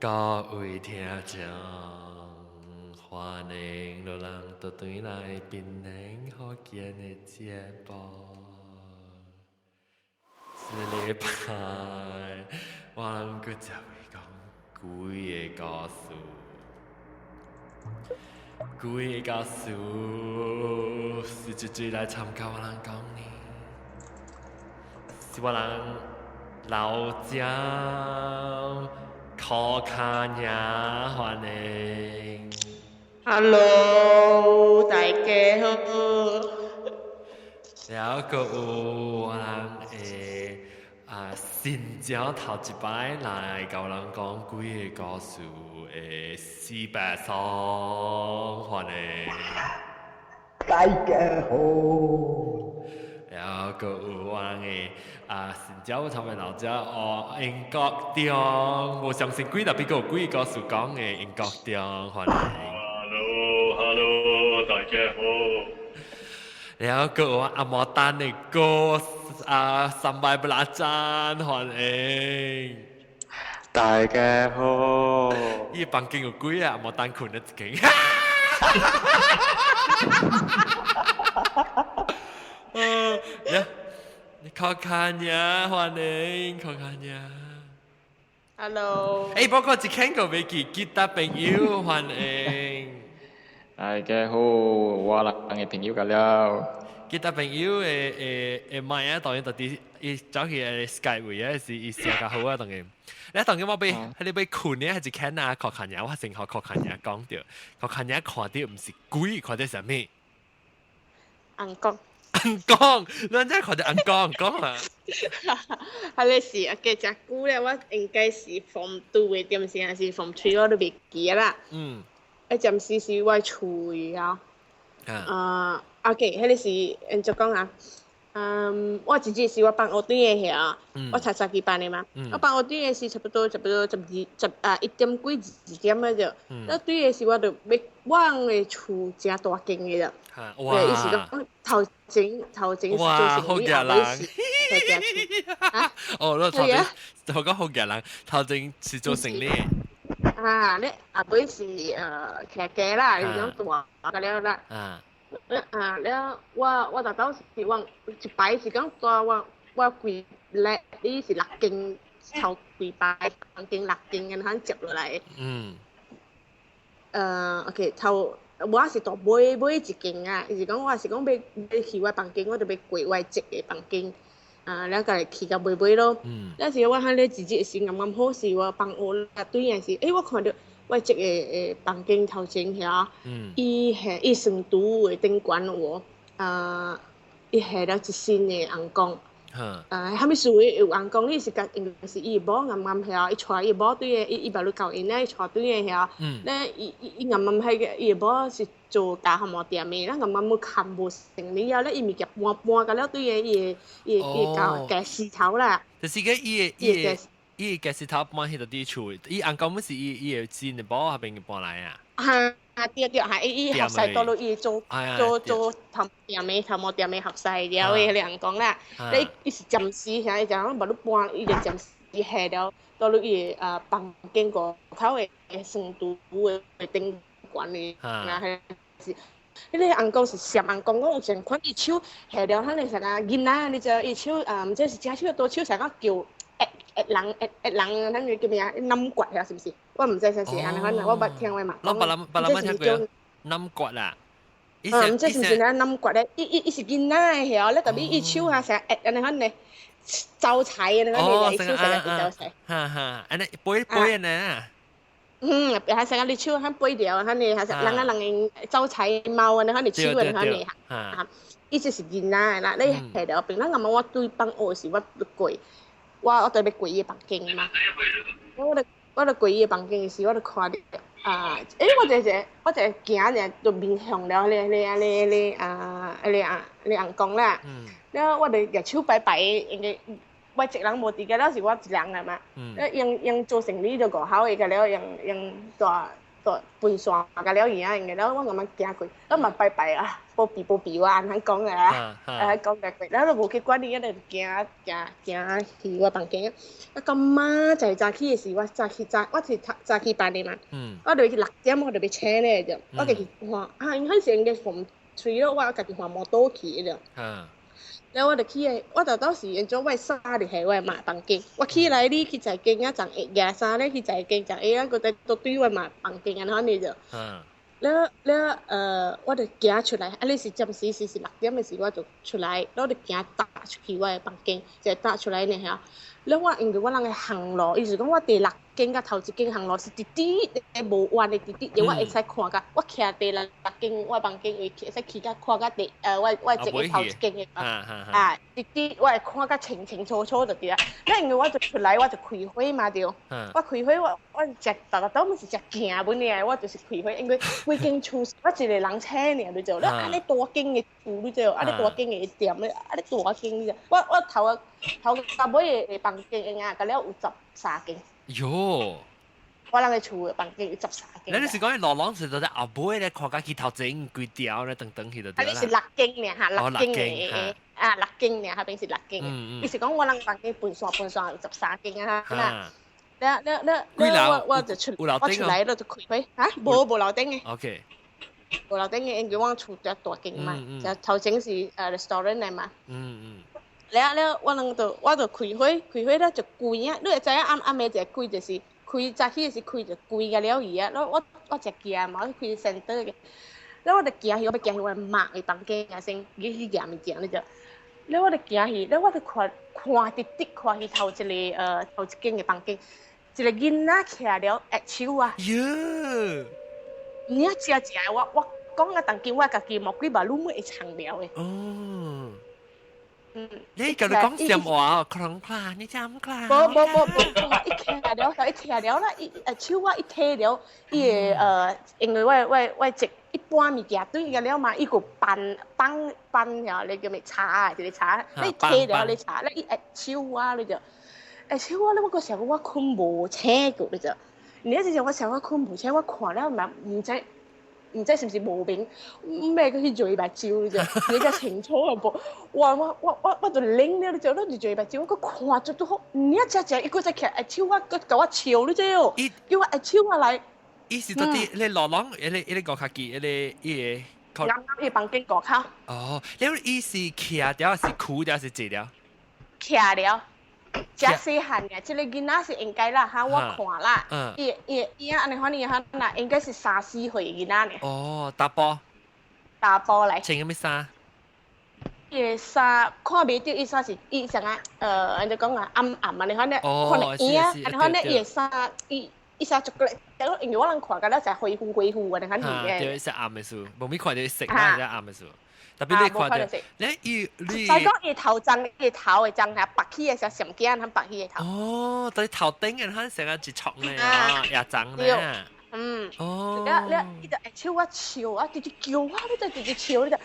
各位聽眾，歡迎老人倒轉來檳城福建的節目。這禮拜我閣再會講鬼的故事，鬼的故事是一追來參加我人講呢，是我人老蔣柯卡爾歡迎。 Hello，大家好。了閣有我人的啊新椒頭一擺來共人講鬼的故事的四百雙歡迎。大家好。了閣有我人的啊新椒頭面老蔣哦英國中，無相信鬼，特別閣有鬼故事講的英國中歡迎。 Hello，Hello，大家好。了閣有阿摩丹的歌啊，三百布拉贊歡迎。大家好。伊房間有鬼啊，阿摩丹睏咧一間。呀，你靠看呀，歡迎靠看呀。 Hello。欸，不過一間個袂記，吉他朋友歡迎。大家好，我人的朋友個了。吉他朋友的的的麥啊，當然到底伊走去 Skype 位啊，是伊寫較好啊，當然。你當然我欲，彼個欲睏呢，還是看啊？柯卡爾，我先予柯卡爾講著，柯卡爾看著毋是鬼，看著啥物？尪公。尪公，你怎看著尪公講啊？彼個是啊，過誠久咧，我應該是 form two 的點時，還是 form three 我都袂記啦。彼陣時是我厝的啊。啊，OK，彼個是按怎講啊？嗯，我一日是我放學轉的遐，我讀三期班的嘛。我放學轉的是差不多十二十啊一點幾二點仔著。那轉的時我就欲我翁的厝誠大間的啦。哇！伊是講頭前做生意，後尾是啊？哦，你頭前我講好額人，頭前是做生意。啊，你後尾是徛家啦，是講大個了啦。啊，了我逐晝是往一擺是講帶我規咧，你是六間頭規擺房間六間按呢接落來。OK，頭我是蹛尾尾一間啊，伊是講我是講欲去我房間，我就欲過我這個房間。啊，了家去到尾尾咯。那時我彼咧一日是啱啱好是我放學啦，對的時，欸，我看著我這個房間頭前遐，伊下伊床櫥的頂懸有無？啊，伊下了一身的尪公。啊，啥物事有尪公？伊是共應該是伊某啱啱遐，伊帶伊某對的，伊伊捌咧教𪜶咧，伊帶對的遐。咧伊伊伊啱啱彼個伊的某是做加服務店的，咱啱啱要看無生理了，咧伊物件搬搬甲了對的，伊的伊的伊的家家絲頭啦。就是講伊的家絲頭搬去到佇厝，伊尪公是伊伊的新的某彼邊搬來啊。啊對對，係伊伊學勢倒落伊做做做頭店的頭毛店的學勢了的彼個尪公啦，咧伊是暫時遐，伊就講無你搬，伊就暫時下了倒落伊的啊房間外口的床櫥的頂懸的，啊彼是。彼個尪公是啥尪公，講有一款伊手下了，彼個啥個囡仔，你知伊手啊，毋知是正手左手啥個叫壓壓人壓壓人，咱個叫咩啊？攬骨啊，是毋是？我毋知啥是按呢款，我捌聽過嘛。攏捌人捌人捌聽過攬骨啦。啊，毋知是毋是那攬骨咧？伊伊伊是囡仔的曉，咧特別伊手啊成壓按呢款咧，走財按呢款咧，伊手成日走財。哈哈，按呢背背按呢啊。嗯，還成日你手響背掉，響你還是人啊人用走財貓按呢款你手按呢款咧，啊，伊這是囡仔的啦，你下了邊，咱感覺我對放學時我過，我我著欲過伊的房間嘛，我著過伊的房間時，我就看著啊，欸，我一個行者就面向了彼個彼個彼個啊，彼個啊，彼個尪公啦，了我就舉手拜拜，因為我一人無佇個了是我一人啊嘛，了用用做生理就外口的個了，用用大大分線個了伊啊，用個了我慢慢行過，我嘛拜拜啊，保庇保庇我，按怎講啊？啊講嘅，然後就無去管理，就行行行去我房間。啊，咁媽就早起的時，我早起早，我是早起班的嘛。我就去6點，我就欲請咧就，我家己換啊，因為是應該從吹咯，我家己換摩托去的。然後我就去的，我就當時用咗我的衫佇佇我的媽房間，我起來你去財經啊，從下額衫咧去財經，從下啊，閣在都對我媽房間按呢就。了了，我就行出來，啊！你是暫時是6點的時，我就出來，我就行踏出去我的房間，就踏出來呢嚇。了我因為我人的行路，伊是講我第六間佮頭一間行路是直直的無彎的直直，我會使看甲我徛第六間我房間位，會使去甲看甲第我這個頭一間的啊，直直我會看甲清清楚楚就對啊。了因為我就出來，我就開火嘛對，我開火我我食逐逐都毋是食行本爾，我就是開火，因為規間厝我一個人請爾你就，了按呢大間的厝你就，按呢大間的店咧，按呢大間你就，我我頭頭到尾的房間啊，佮了有13間。喲！我人的厝的房間有十三間。你是講落廊是到底後尾咧，看甲去頭前幾條咧，等等去就對啦。啊，你是六間爾哈，六間的啊，六間爾，彼邊是六間。伊是講我人房間分線分線有十三間啊，哈。了了了了，我我就出我出來了就開火，啊，無無樓頂的。 OK。無樓頂的，因為我厝較大間嘛，就頭前是restaurant 來嘛。了了，我人就我就開火，開火了就規啊！你會知影暗暗暝一個開就是開早起時開就規個了去啊！我我我食驚嘛，我開 center 的，了我就行去，我欲行去我媽的房間啊先，去去夾物件你就，了我就行去，了我就看看直直看去頭一個頭一間的房間，一個囡仔徛了握手啊！喲！你啊食食我我講啊，當今我家己魔鬼目攏會長了的。哦。你共你講笑話，可能看你講看。無無無無，伊徛了，伊徛了啦，伊手啊，伊提了，伊會因為我我我一一般物件對個了嘛，伊個放放放了，你叫咩茶啊？一個茶，你提了你茶，你伊握手啊，你就握手啊，你我個時候我睏無醒過，你就，你一時我想我睏無醒，我看了嘛，毋知。毋知是毋是無明，咩去做目睭你就，你較清楚啊無？哇！我我我我就冷了，你就，你就做目睭，我閣看足拄好，你一只只伊閣再徛握手我，閣共我笑你知哦？叫我握手我來。伊是到底你落廊，一個一個五跤機，一個伊個。啱啱伊房間外口。哦，了伊是徛著，是跍著，是坐著？徛了。遮細漢嘅，這個囡仔是應該啦，哈，我看啦，伊伊伊啊，按呢款呢哈，那應該是三四歲囡仔呢。哦，查埔。查埔來。穿啥物衫？伊个衫看袂著，伊衫是伊啥啊？按怎講啊？暗暗按呢款咧，看會影啊，按呢款咧，伊个衫伊伊衫足個，因為我人看甲了是灰灰灰灰按呢款嘅。對，是暗的數，無咪看著色啦，是暗的數。特別你看著，你伊你。再講伊頭鬃，伊頭的鬃係白起的時候，上頸通白起的頭。哦，對頭頂的，他成個一撮呢，也長呢。嗯。哦。了了，伊就握手我笑啊，直直叫我，你就直直笑，你就，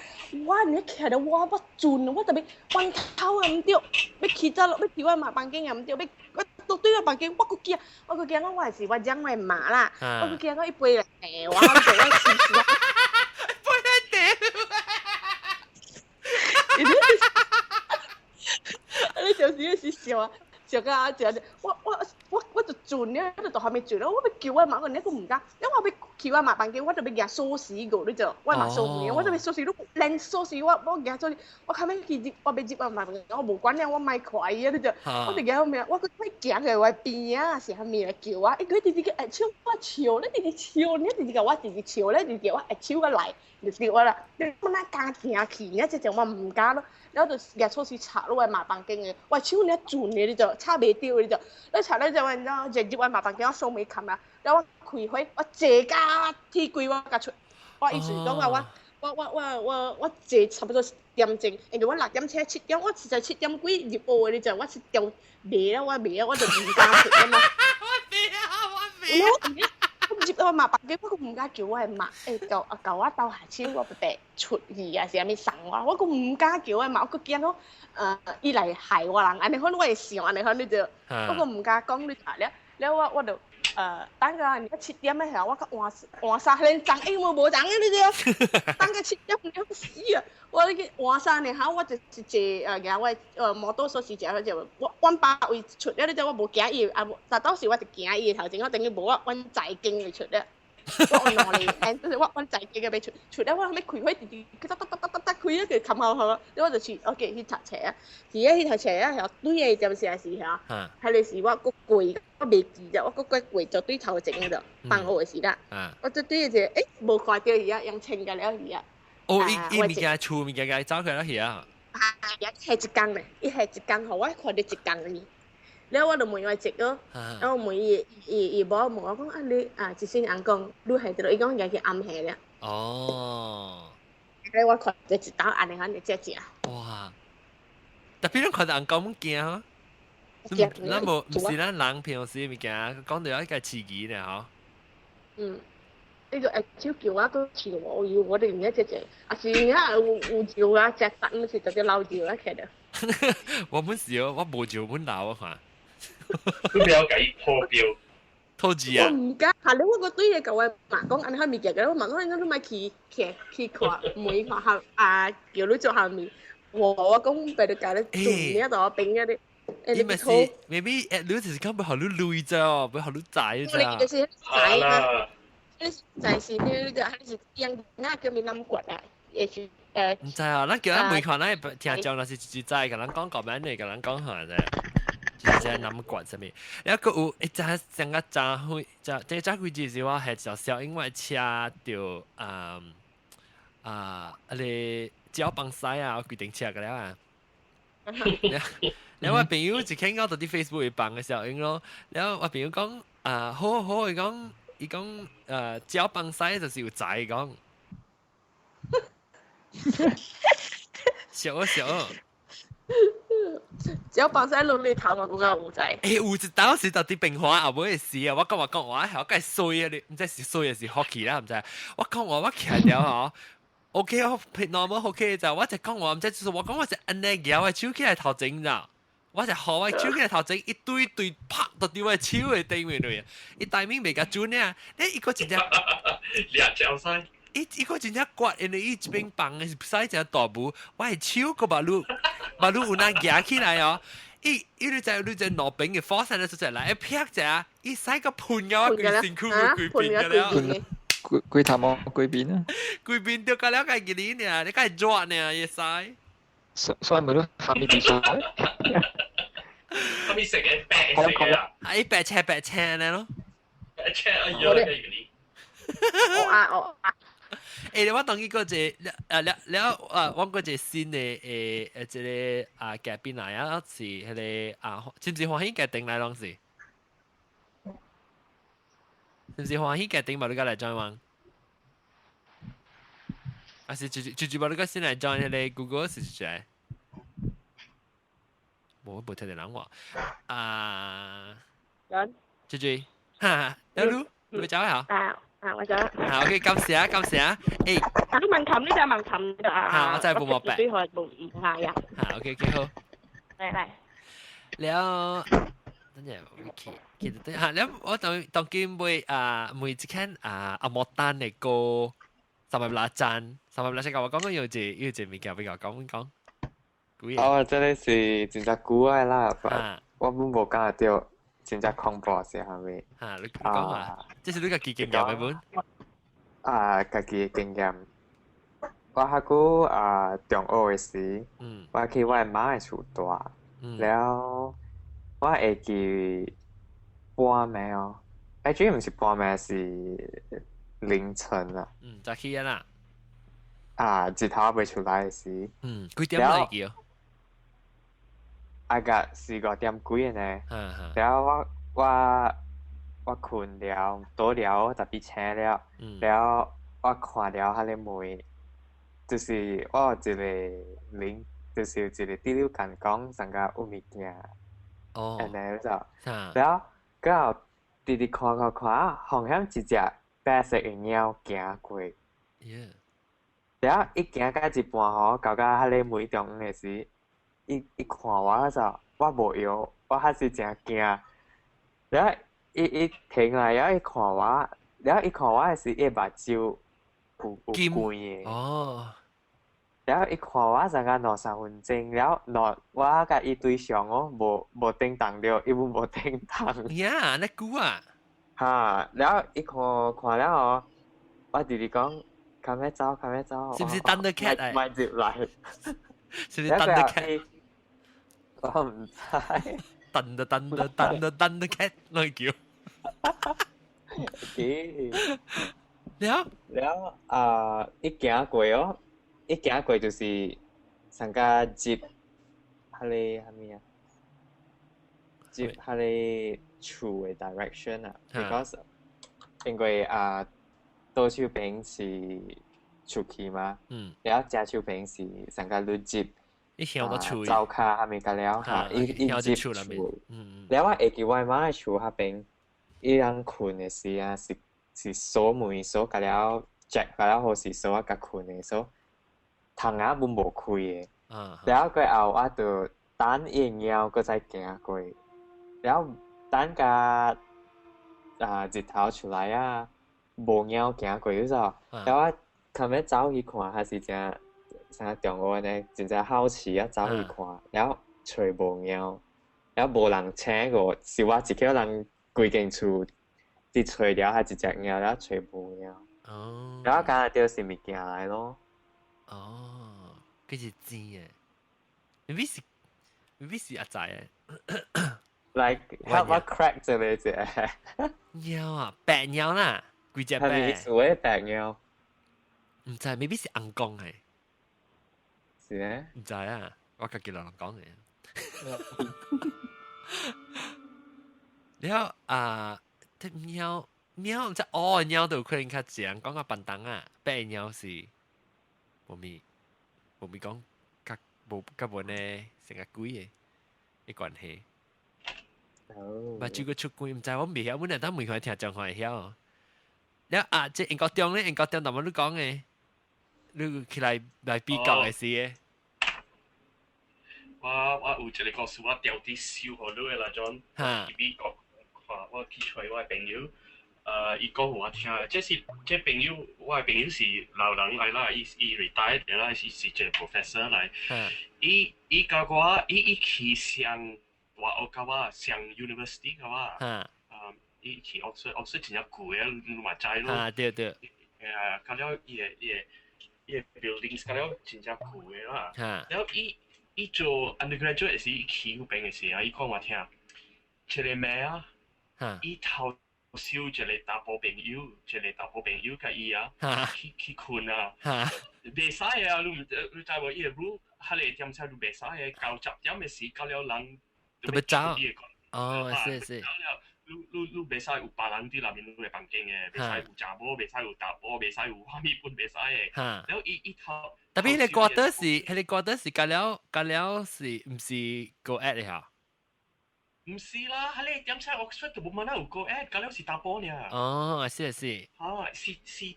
哇！你徛著我我陣，我特別彎頭也毋對，欲起早欲去我媽房間也毋對，欲我到對我房間，我閣驚，我閣驚講我是我惹我媽啦，我閣驚講伊飛來糞我，我就我是是啊。飛來糞。你就是是笑啊，笑到啊，笑我我我我就轉了，我就到後面轉了，我欲叫我媽，我你閣毋敢，因為我欲去我媽房間，我就欲舉鎖匙過，你就我媽鎖匙，我就欲鎖匙，你連鎖匙我我舉鎖匙，我後尾去入，我欲入我媽房間，我無管了，我莫看伊啊，你就我就舉後面，我閣欲行去我邊仔是啥物來叫我，伊閣直直個握手我笑，你直直笑，你直直共我直直笑，你直直我握手我來。就對我啦，你我哪敢行去？你這種我毋敢咯。然後就舉鎖匙插入我媽房間的，我手爾準的，你就插袂著，你就你插了就你知入我媽房間，我鎖門冚啊，然後我開火，我坐甲鐵櫃我共出，我意思講啊，我我我我我我坐差不多點鐘，因為我6點醒，七點我實在7點幾入學的，你就我是掉袂了，我袂了，我就毋敢出啊嘛。我袂啊，我袂。入我媽房間，我閣毋敢叫我的媽，欸，共共我鬥下手，我白白出去啊，是啥物送我，我閣毋敢叫我媽，我閣驚講，伊來害我人，按呢款我會想，按呢款你就，我閣毋敢講你就了，了我我就等個你7點嘅時候，我較換換衫，連髒衣無無髒嘅你知？等個7點了死啊！我去換衫呢，嚇，我就是坐舉我摩托鎖匙只，就我阮爸位出了，你知我無行伊，啊無，但當時我就行伊頭前，我等於無我阮在經就出了。我按兩個，就是我阮在經嘅欲出，出了我後尾開火，直直噠噠噠噠噠開咗，佢冚好好，我就去，OK 去讀冊啊。而家去讀冊啊，係對嘅就是時嚇，係個時我閣過，我袂記得，我閣過過就對頭前嗰度放學嘅時啦。我就對就無看到伊啊，用穿個了伊啊。哦，伊伊物件厝物件共走去了去啊。啊，伊係一工咧，伊係一工，予我看到一工呢。了我就問我侄咯，然後問伊，伊伊無問我講啊你啊，一先翁講你係佗落，伊講伊去暗下了。哦。咧我看到一道按呢款的只只。哇！特別你看到翁講驚吼，咱無毋是咱人平時物件講到一個刺激呢吼。嗯，呢個會手叫我閣笑我，喲，我哋唔一隻隻，啊是啊有有照啊，食飯是直接老照啊，起來。我本是我無照本老啊看。你不要共伊破表，吐字啊！我毋敢，下你我個對個舊嘅媽講，按呢物件嘅，我媽講你你莫去去去看，問看下啊，叫你做下面，我我講白你教你做咩就我變嗰啲。伊咪是，maybe 你就是講欲予你累啫，欲予你知啫。我就是知嘛，你知是你你就你是養那叫咩諗骨啊？也是毋知啊，咱叫咱問看，咱聽眾若是知知，共咱講講咩呢？共咱講下啫。就是諗骨啥物，然後閣有一隻上個早會，早這早幾日是我係就小英我車著啊啊，啊個腳幫西啊，我規定車個了啊。然後我朋友一看到佇 Facebook 會放嘅小英咯，然後我朋友講啊，好好，伊講伊講腳幫西就是有才講，笑笑。只要放喺努力頭，我感覺有才。有一當時就佇平華後尾的事啊，我講話講話，我梗係衰啊！你毋知是衰還是福氣啦，毋知。我講話我徛了吼，OK 我 normal OK 就我就講話毋知，就是我講我是按呢舉我手起來頭前咋，我就予我手起來頭前一對對拍到佇我手的頂面去，伊 timing 袂較準啊，你伊個真正掠腳西。伊伊個真正刮，因為伊這邊放的是使真大霧，我的手個目滷目滷有哪舉起來哦，伊伊你知你知路邊的火山咧，出來，一劈者，伊使個噴到我規身軀規邊個了，規規頭毛規邊啊，規邊就個了個一年爾，你較熱呢，伊使。所所以咪都下面比賽，下面食嘅白色嘅啊，啊，伊白車白車呢咯，白車哎呀，個年。哦啊哦啊！欸，我當去過一個，啊了了啊，我過一個新的誒這個啊嘉賓來啊，是彼個啊，是毋是歡喜家庭來攏是？是毋是歡喜家庭嘛？你敢來 join 嗎？還是就就就無你個先來 join 彼個 Google 是誰？無，無聽到人話啊。豬豬，哈，了你，你走下？啊。啊，我走。好，OK，感謝啊，感謝啊。欸，啊，你問琴呢就問琴啊。好，我真係冇毛病。最後冇唔係啊。好，OK，OK，好。來來。了，等陣，OK，記得嚇，了我當當今買啊買一間啊阿莫丹的歌，三百拉讚，三百拉先甲我講講有一有一物件欲共我講講。哦，這個是真正久的啦，我本無感覺到真正恐怖是啥物。嚇，你講下，這是你家己經驗的本？啊，家己的經驗。我較久啊，中學的時，我去我的媽的厝住，了我會記半暝哦，欸，主要毋是半暝，是凌晨啊。嗯，早起啊啦。啊，日頭未出來的時。嗯，幾點來記哦？啊個四五點幾呢。了我我我睏了，倒了，特別醒了，了我看了彼個門，就是我有一個靈，就是有一個第六感講上個有物件。哦。按呢就，了過後直直看看看，好像一隻白色的貓行過。了伊行到一半吼，到到彼個門中央的時，伊伊看我時，我無搖，我還是誠驚。了，伊伊停來了，伊看我，了伊看我的時，伊目睭有有關的。哦。了伊看我成個兩三分鐘，了兩我共伊對上哦，無無叮當著，伊無無叮當。呀，那久啊！哈，了伊看看了哦，我直直講，較欲走，較欲走。是毋是 Thundercat 來？莫入來。是毋是 Thundercat？我毋知。 Thunder thunder thunder Thundercat 來叫。記。了了啊！伊行過哦，伊行過就是上較入彼个啥物啊？入彼个厝的 direction 啊，because 因為啊，左手邊是出去嘛，了正手邊是上較你入。伊向到厝。灶跤啥物甲了哈，伊伊入厝。了我會記我媽的厝彼邊，伊人睏的時啊是是鎖門鎖甲了 check 甲了好是鎖啊共睏的，所窗仔攏無開的。了過後我就等伊的貓閣再行過，了等甲啊日頭出來啊，無貓行過咗，了我較欲走去看，還是誠啥中午按呢，真正好奇啊，走去看，了揣無貓，了無人醒過，是我一個人規間厝佇揣著彼一隻貓，了揣無貓。哦。了敢若著是物件來咯。哦，佢是真的，maybe 是 maybe 是阿仔的。 Like help 我 crack 這個者。貓啊，白貓啦，幾隻白？係咪所謂白貓？毋知，maybe 是尪公的。是咩？毋知啊，我家己人講的。了啊，這貓貓毋知哦，貓就可能較濟人講較笨蛋啊，白貓是無咪無咪講較無較無呢成個鬼的的關係。哦。目睭閣出關，毋知我未曉，阮若當問佢聽講話會曉。了啊，這英國中咧，英國中淡薄你講的，你起來來比較的時的。我我有一個故事，我調啲燒予你的啦，John。去美國看，我去揣我的朋友，伊講予我聽，這是這朋友，我的朋友是老人來啦，伊伊 retire 啦，伊是一個 professor 來。伊伊共我，伊伊去上大學共我，上 university 共我。伊去 Oxford，Oxford 真正舊的，你嘛知咯。啊，對對。誒，到了伊的伊的伊的 buildings，到了真正舊的啦。了伊。伊做 undergraduate 時，伊去彼邊的時啊，伊講我聽，一个暝啊，伊偷收一個查埔朋友，一個查埔朋友共伊啊，去去睏啊，袂使的啊，你毋你知無？伊的 rule，彼个點鐘你袂使的，到10點的時，到了人就欲走。哦，是是。你你你袂使有別人佇內面你的房間的，袂使有查某，袂使有查埔，袂使有啥物本袂使的。了伊伊偷。 Tapi 彼個 quarter 是，彼個 quarter 是共了共了是毋是 co-ed 的哈？毋是啦，彼個點解 Oxford 就無乜有 co-ed，共了是查埔爾。哦，是是。啊，是是，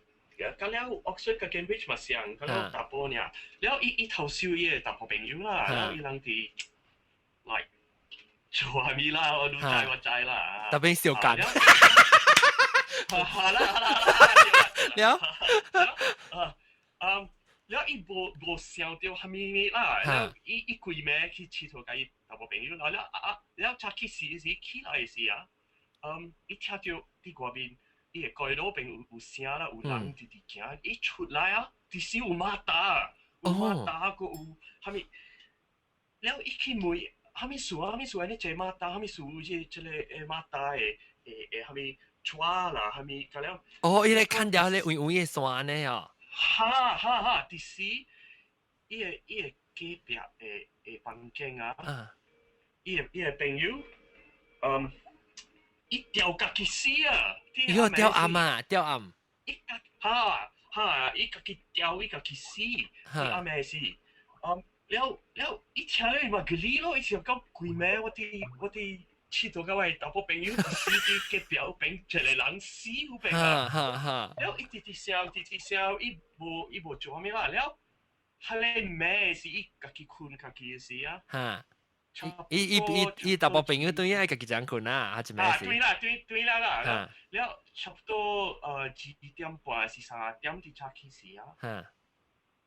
共了 Oxford 佮 Cambridge 嘛像，共了查埔爾。了伊伊偷收伊的查埔朋友啦，了伊人佇 like 做啥物啦？我你知我知啦。 Tapi 相姦。好啦好啦了。啊啊！了伊無無想著啥物啦，了伊伊規暝去𨑨迌共伊查埔朋友，了啊啊，了早起時時起來的時啊，嗯，伊聽著佇外面，伊的街路邊有有聲啦，有人佇佇行，伊出來啊，佇時有馬達，有馬達，閣有啥物，了伊去問啥物事啊？啥物事按呢濟馬達？啥物事這這个馬達的的的啥物車啦？啥物共了？哦，伊咧看著彼個圓圓的山呢哦。哈哈哈！佇時，伊的伊的隔壁的的房間啊，伊的伊的朋友，嗯，伊吊家己死啊！伊個吊暗啊，吊暗。伊家哈哈，伊家己吊，伊家己死，伊暗暝死。嗯，了了，伊聽了伊嘛吉利咯，伊想講規暝我佇我佇𨑨迌共我的查埔朋友死佇隔壁彼邊一個人死彼邊啊！了伊直直想，直直想，伊無伊無做啥物啦。了，彼个暝是伊家己睏家己的時啊。伊伊伊伊查某朋友對伊愛家己一人睏啊，還是咩事？對啦，對對啦啦，了差不多2點半還是3點佇早起時啊。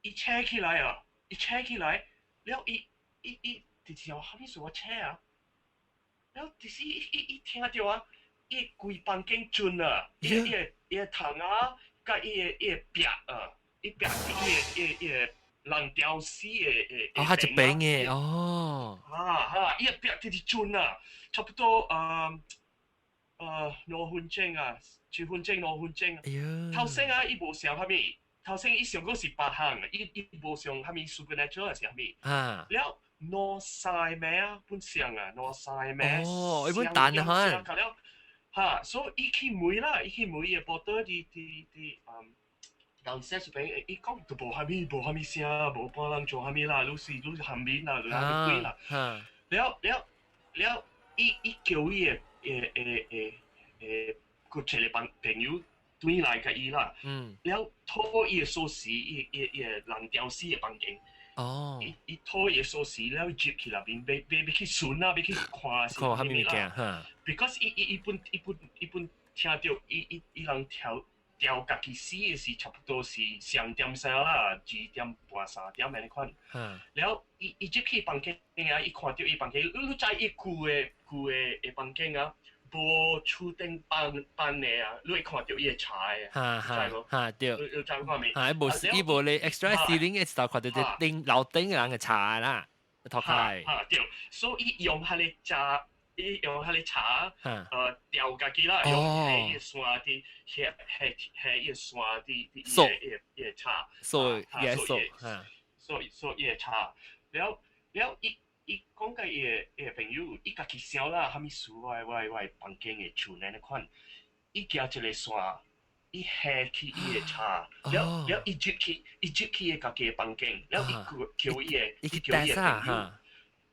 伊醒起來啊，伊醒起來，了伊伊伊就是有啥物事我醒啊，了就是伊伊伊聽著啊，伊規房間震啊，伊伊伊個窗啊，佮伊個壁啊，伊壁是伊個伊個伊個人吊死的哦，佢一邊嘅，哦。啊哈，伊個壁就是震啊，差不多2分鐘啊，1分鐘2分鐘。哎呀！頭先啊，伊無想啥物，頭先伊想講是別項，伊伊無想啥物 supernatural 是啥物。啊。了兩三暝啊，本想啊，兩三暝。哦，伊本彈啊，哈，所以伊去問啦，伊去問伊個 porter 佇佇佇嗯。downstairs 邊，伊講都無啥物，無啥物聲，無半人做啥物啦，攏是攏是含面啦，攏啥物鬼啦。了了了，伊伊叫伊個誒誒誒誒，閣一個朋朋友轉來共伊啦。了討伊個鎖匙，伊伊伊個人吊死的房間。哦。伊伊討伊個鎖匙了，入去內面，欲欲欲去巡啊，欲去看是啥物物件哈。 Because 伊伊伊本伊本伊本聽著伊伊伊人跳。吊家己死的是差不多是上點聲啦，2點半3點按呢款。了，伊伊入去房間啊，伊看著伊房間，你你知伊舊的舊的的房間啊，無厝頂放放的啊，你會看著伊的柴啊，知無？哈對。你你知看未？哈，無伊無咧 extra ceiling 的時候看著啲頂樓頂的人的柴啦，脫開。哈對，所以伊用彼个柴。伊用彼个柴，吊家己啦，用彼个線佇彼彼彼個線佇佇伊个伊個伊個柴，所以鎖，所以所以伊個柴，了了伊伊講共伊个伊个朋友，伊家己想啦，啥物事我我我房間會像按呢款，伊舉一個線，伊下去伊個柴，了了伊入去伊入去伊家己个房間，了伊叫叫伊個伊叫伊個朋友，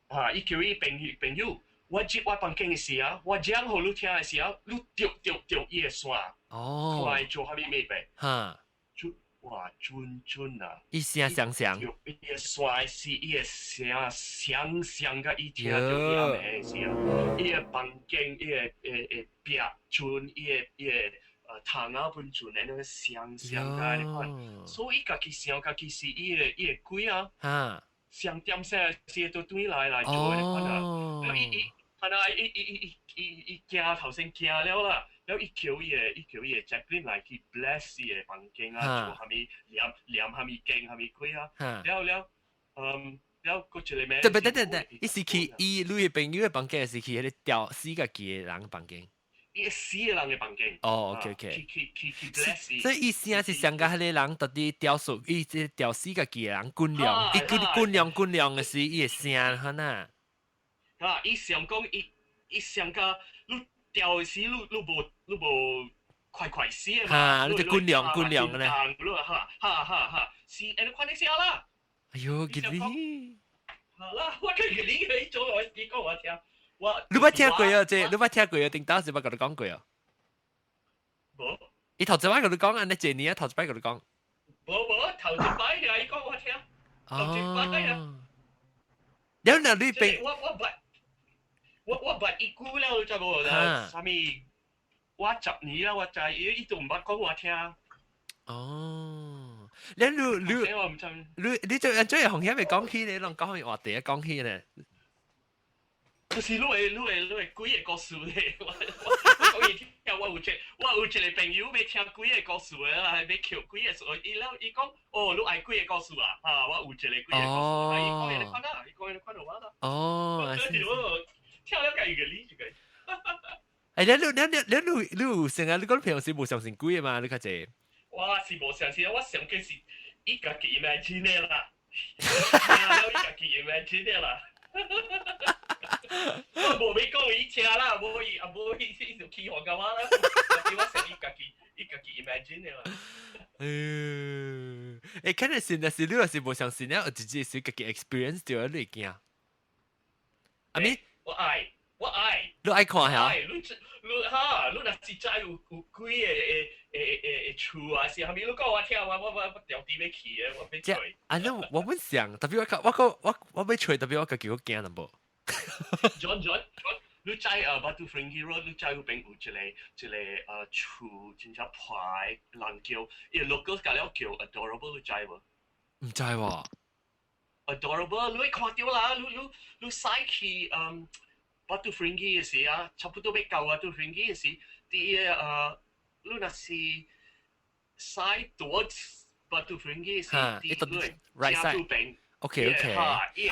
哈，伊叫伊朋友朋友。我入我房間的時啊，我講予你聽的時候，你著著著伊個線，哦，看伊做啥物物呗？哈，準哇準準啊！伊聲響響，伊個線是伊個聲響響共伊聽著伊暗暝的時啊，伊個房間伊個會會壁準，伊個伊個窗仔本準的那個聲響共按呢款，所以家己想家己是伊個伊個鬼啊！上點聲時都轉來來做按呢款啊，伊伊。啊！伊伊伊伊伊伊驚頭先驚了啦，了伊叫伊個伊叫伊個 chaplain 來去 bless 伊個房間啊，做啥物念念啥物經啥物鬼啊，了了，嗯，了閣一個咩？對對對對，伊是去伊你的朋友的房間，是去彼个吊死家己的人房間？伊死的人的房間。哦，OK OK。去去去去 bless。所以伊聲是上共彼个人到底吊死，伊這吊死家己的人滾量，伊滾滾量滾量的時，伊會聲哈呐。啊！伊想講，伊伊想甲你吊的時，你你無你無快快死的嘛？哈，你就滾量滾量的咧。你哈哈哈哈，是按呢款的聲啦。哎喲，吉你。好啦，我跟你去做，我你講我聽。我你捌聽過啊？這你捌聽過啊？頂當時捌共你講過啊？無。伊頭一擺共你講，按呢這年啊，頭一擺共你講。無無，頭一擺爾伊講我聽。頭一擺啊。了了你變。我我捌。我我捌伊久了，知無？啥物？我10年啦，我知伊伊都毋捌講我聽。哦，你你你你你做按怎會風險會講起咧？攏講啥話題講起咧？就是你會你會你會鬼个故事咧。我我講伊聽，我有一我有一個朋友欲聽鬼个故事的啦，欲抾鬼个事，伊了伊講，哦，你愛鬼个故事啊？哈，我有一個鬼个故事，伊講彼款啊，伊講彼款就我啦。哦，聽了共伊個理這個。哎，你你你你你你成日你講平常時無相信鬼的嘛？你較濟。我是無相信，我上緊是伊家己 imagine 的啦，伊家己 imagine 的啦。我無欲講伊聽啦，無伊啊無伊伊就起哄共我啦。我想伊家己伊家己 imagine 的啦。嗯，欸，看來是，若是你若是無相信了，有一日是家己 experience 著，你會驚。阿咪？我愛，我愛。你愛看嚇？愛，你你哈，你若是知有有鬼个會會會會厝啊，是啥物？你講我聽，我我我我著佇欲去的，我欲揣。啊，那我本想，特別我我我我欲揣，特別我家己閣驚淡薄。John John John，你知Batu Ferringhi Road，你知嗰邊有一個厝真正破人叫，伊 local 甲了叫 adorable，你知無？毋知喎。 Adorable，你會看到啦，你駛去Batu Ferringhi 嘅時啊，差不多欲到 Batu Ferringhi 嘅時，啲你若是駛 towards Batu Ferringhi 嘅時，啲 right side。OK。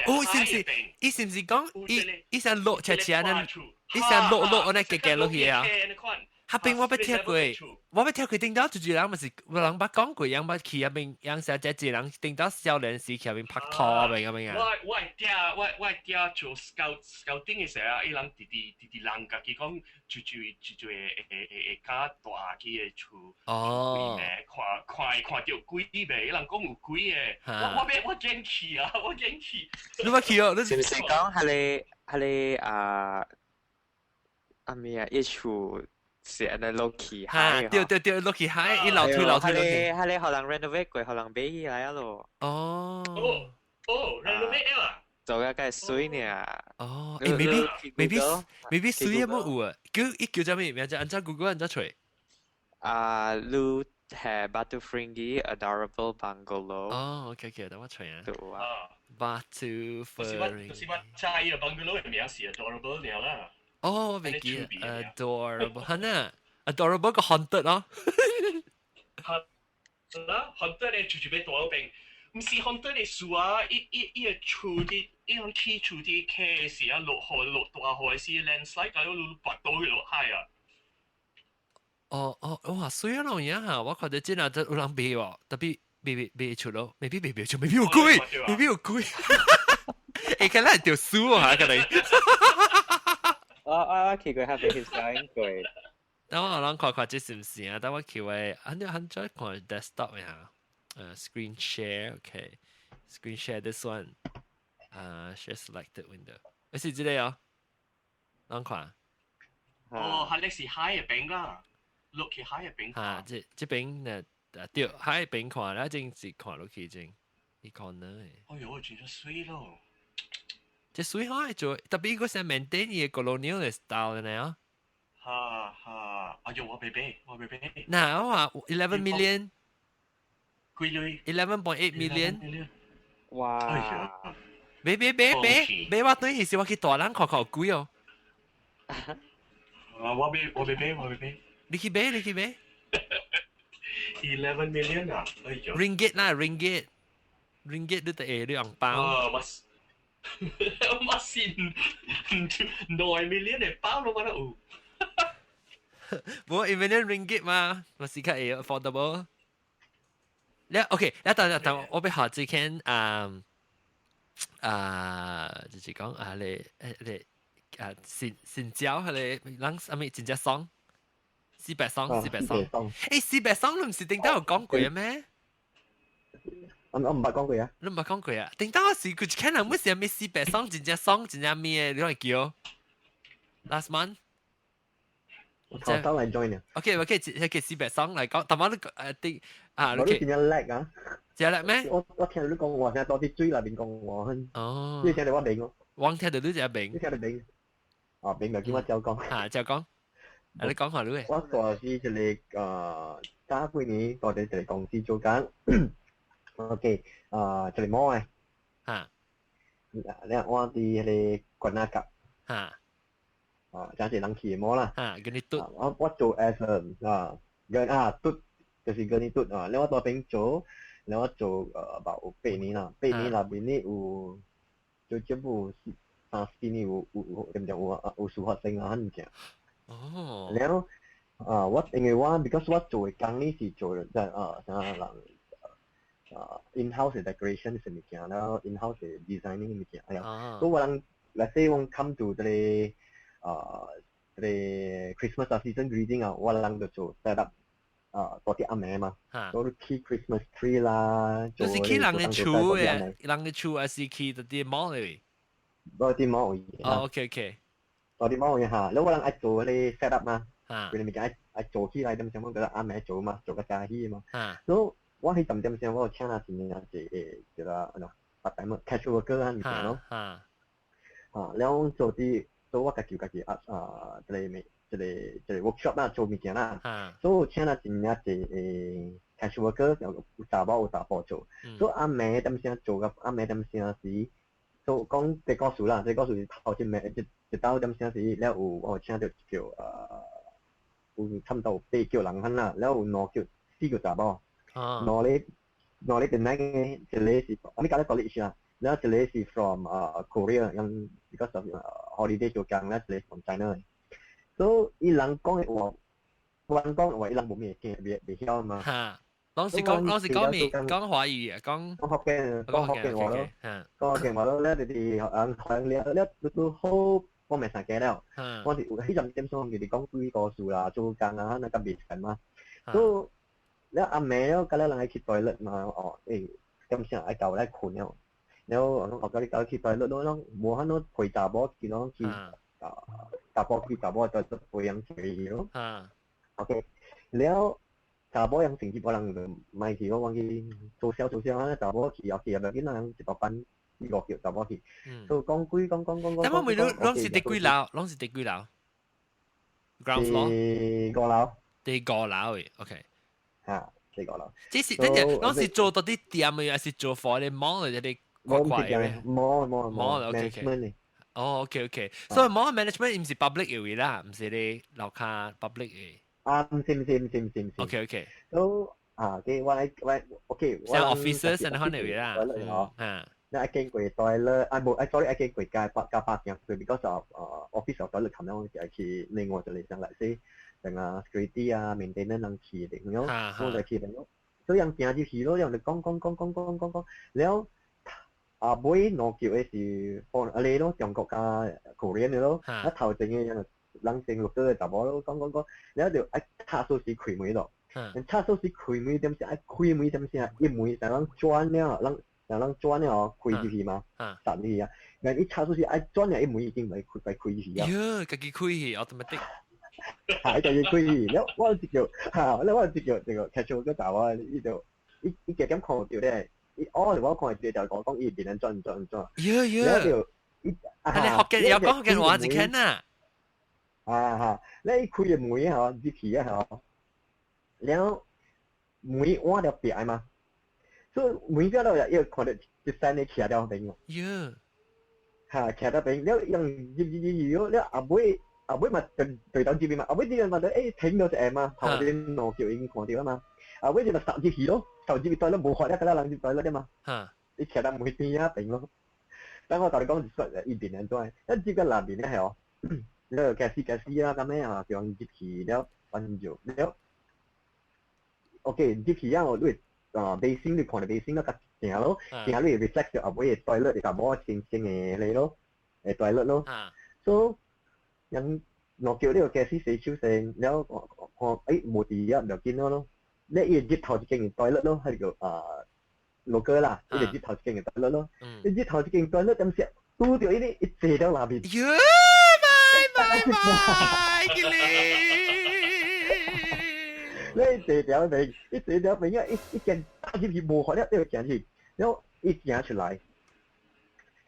哦，是毋是？伊是毋是講伊伊想落車車呢？伊想落落按呢行行落去啊？彼邊我捌聽過，我捌聽過頂到就人嘛是有人捌講過，人捌去彼邊，人成隻一人頂到少年時去彼邊拍拖啊邊咁樣啊。我我嗲我嗲做 scouting 嘅時候，伊人直直直直人家己講住住住住會會會會較大去嘅厝。哦。看看看著鬼未？伊人講有鬼嘅，我我欲我驚去啊！我驚去。你捌去哦？是毋是講彼個彼個啊？啊咩啊？伊厝是按呢落去海。對對對，落去海，伊樓梯樓梯落去。彼個予人 renovate 過，予人買起來啊咯。哦。哦哦，renovate 啊！做個較媠呢。哦，欸，maybe maybe 媠有無有啊？叫伊叫啥物名字？按怎 Google 按怎揣？啊，你係 Batu Ferringhi Adorable Bungalow。哦，OK，等我揣啊。對啊。 Batu Ferringhi。就是我知啊，bungalow 嘅名是 Adorable 了啦。哦，我未記 adorable，係呢，adorable 個 haunted 咯。係啦，haunted 咧就就欲大邊，毋是 haunted 嘅樹啊，伊伊伊個厝啲，伊樣起厝啲溪時啊，落雨落大雨時，landslide 甲你跋倒去落海啊。哦哦，哇，媠啊，攏樣嚇，我看到真係有人賣喎，特別賣賣出咯，未必賣賣出，未必有鬼，未必有鬼。欸，看來就輸啊，可能。我去過彼邊翕相過。等我諗看看這是毋是啊？等我去位，按怎按怎看 desktop 呀？Screen share，OK，screen share this one，share selected window，是這個哦，啷看？哦，彼個是海嘅邊啦，落去海嘅邊。嚇，這這邊呢？對，海邊看，了正是看落去正，伊看呢？哎喲，真正媠咯！這媠好愛做，特別個是 maintain 伊個 colonial 的 style 呢啊。哈哈，哎喲，我欲買，我欲買。嗱，我話 11 million，幾鐳？11.8 million。哇！買買買買買，我對時我去大人看看有幾哦。啊！我欲我欲買，我欲買。你去買，你去買。 11 million 啊！哎喲。 Ringgit 啦，ringgit，ringgit 你得會你紅包。啊，我我是9 million 的包咯，我都有。無，因為你 ringgit 嘛，嘛是較會 affordable。你 OK，你等等，我欲學這間啊啊，就是講啊，你你啊，新新椒，彼個人啥物真正爽，四百爽，四百爽。欸，四百爽你毋是頂頭有講過咩？我毋捌講過啊。你毋捌講過啊？頂頭是佢一看人每時咩四百爽，真正爽，真正咩？你會叫？Last month。我頭頭來 join 啊。 OK，四百爽來講，但係你頂啊，我你真正叻啊！真叻咩？我聽你講話，聽多啲水內面講話。哦。你聽到我明哦？我聽到你只明。你聽到明？哦，明就叫我照講。嚇，照講。啊，你講下你嘅。我大是一個早幾年蹛佇一個公司做工。OK，一個 mall 嘅。嚇。了我佇彼個關仔角。嚇。啊，真濟人去的 mall 啦。嚇，跟你嘟。我做 as 啊，跟啊嘟，就是跟你嘟啊。了我蹛邊做，了我做about 八年啦，八年內面呢有做這部三四年有有有點點有有事發生啊，彼物件。哦。了啊，我因為我 because 我做的工呢是做在啊啥人啊 in house decoration 是物件，了後 in house designing 物件，哎呀，所以我人，let's say 我 come to 這個這個 Christmas season greeting 啊，我人就做 set up 啊，蹛佇暗暝嘛，都起 Christmas tree 啦，就是去人的厝的，人的厝還是去佇 mall 裏？蹛佇 mall。哦，OK。蹛佇 mall 嚇，了我人愛做彼個 set up 嘛，佢哋物件愛愛做起來，點想講，覺得暗暝做嘛，做較早起嘛。所以我彼陣點想，我請下真正一個叫做按怎，part time casual worker 啊物件咯。啊，了做啲做我家己家己啊啊，這個咩，這個這個 workshop 啦，做物件啦。所以請了真正濟誒 casual worker，有查某有查埔做。所以暗暝點聲做到暗暝點聲時，做講這故事啦，這故事是頭一暝一一晝點聲時，了有我請著一叫啊，有差毋多有八叫人款啦，了有兩叫四個查某，兩個兩個邊來嘅，一個是啊，你講咧 college 啊，了一個是 from 啊 Korea，因 because of holiday 做工，了一個 from China。所以伊人講的話，我人講話伊人無咩驚，袂袂曉嘛。哈，攏是講攏是講咩？講華語啊，講講福建，講福建話咯，講福建話咯，了就是人學了了都好，我未使記了。我是彼陣點算，就是講幾個數啦，做工啊，那個未成嘛。所以了暗暝了，甲了人去 toilet 嘛，哦，欸，點聲愛到來睏了。了我講，我甲你到去 toilet 咯，攏無法度陪查某去攏去啊，查某去查某 toilet 陪人去咯。OK，了查某人成績可能就莫去，我去做銷做銷啊，查某去後去後邊囡仔人一大班五叫查某去，所以講幾講講講講。但我問你，攏是佇幾樓？攏是佇幾樓？Ground floor？第五樓。第五樓嘅，OK。嚇，第五樓。這是等陣，攏是做到啲店嘅，還是做 for 啲 mall 嘅啲怪怪嘅？冇冇冇，OK OK。哦，OK OK，所以 mall management 毋是 public 嘅啦，毋是你樓跤 public 嘅。啊，毋是毋是毋是毋是毋是。 OK OK。都啊，嘅我我 OK。像 officers 咁樣嘅啦。啊。你經過 toilet，啊無，啊 sorry，愛經過加百加百件，because of office of toilet 咁樣就去另外就嚟上來是，等啊 security 啊 maintenance 人去的，咁樣，我就去的，所以人行入去咯，人就講講講講講講講，了啊尾兩叫的是放啊你咯，中國加 Korean 的咯，啊頭前的人人先落個查某咯，講講講，了就愛插鎖匙開門咯，插鎖匙開門點是愛開門點是一門就人轉了，人。人轉了開入去嘛，實入去啊！人一插鎖匙愛轉了一門已經袂開袂開入去啊！喲，家己開去 automatic。係家己開去，了我就叫嚇，了我就叫這個 casual 個查某，伊就伊伊加減看到咧，伊哦我看到就講講伊變人轉轉轉。喲喲。了就伊啊，你學嘅有講福建話就聽啊。啊哈，你伊開個門吼入去啊吼，了門換了壁嘛。所以每個都有看到一三個徛了邊哦。喲，嚇徛了邊，了用入入入了後尾後尾嘛對對到這邊嘛，後尾這邊嘛就欸停咗一下嘛，頭先兩叫已經看到啊嘛，後尾就塞入去咯，塞入去對了無法了，個人入對了嘛。嚇，伊徛到門邊啊邊咯。等我同你講，是伊邊安怎？一入個內面咧係哦，了開始開始啊，咁樣啊，叫人入去了，反正了。OK，入去啊，你啊，basin 你看到 basin 咯，較行咯，行你 reflect 到後尾 toilet 就無清清的嚟咯，誒 toilet 咯。所以人我叫呢個駕駛洗手先，了看誒無佇啊，唔要緊咯咯。你伊入頭一間 toilet 咯，係叫啊 local 啦，伊入頭一間 toilet 咯。伊入頭一間 toilet 點時拄著伊咧，伊坐到內面。喲，拜拜拜，吉利。你坐條邊，伊坐條邊啊！一一見打入去無法了，你就行去，然後伊行出來，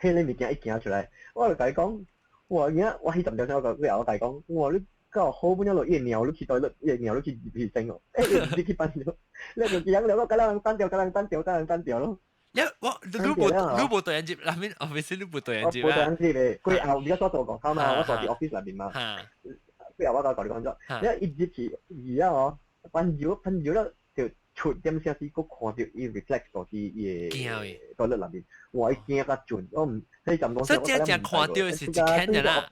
彼個物件一行出來，我就共伊講，哇！而家我彼陣時我就我共伊講，哇！你夠好本了咯，伊尿你去倒落，伊尿你去入去先哦，欸，你去放尿，你就樣了，我共人單調，共人單調，共人單調咯。一我你無你無對人接，那邊 office 你無對人接啊？無對人接咧，過後而家所做講口嘛，我坐佇 office 內面嘛。過後我就共你講咗，你一入去而家哦。噴尿噴尿了，就出點聲時，閣看著伊 reflect 到佇伊個 toilet 內面，哇！伊驚甲盡，我毋，彼陣講。所以這只看著是一間的啦，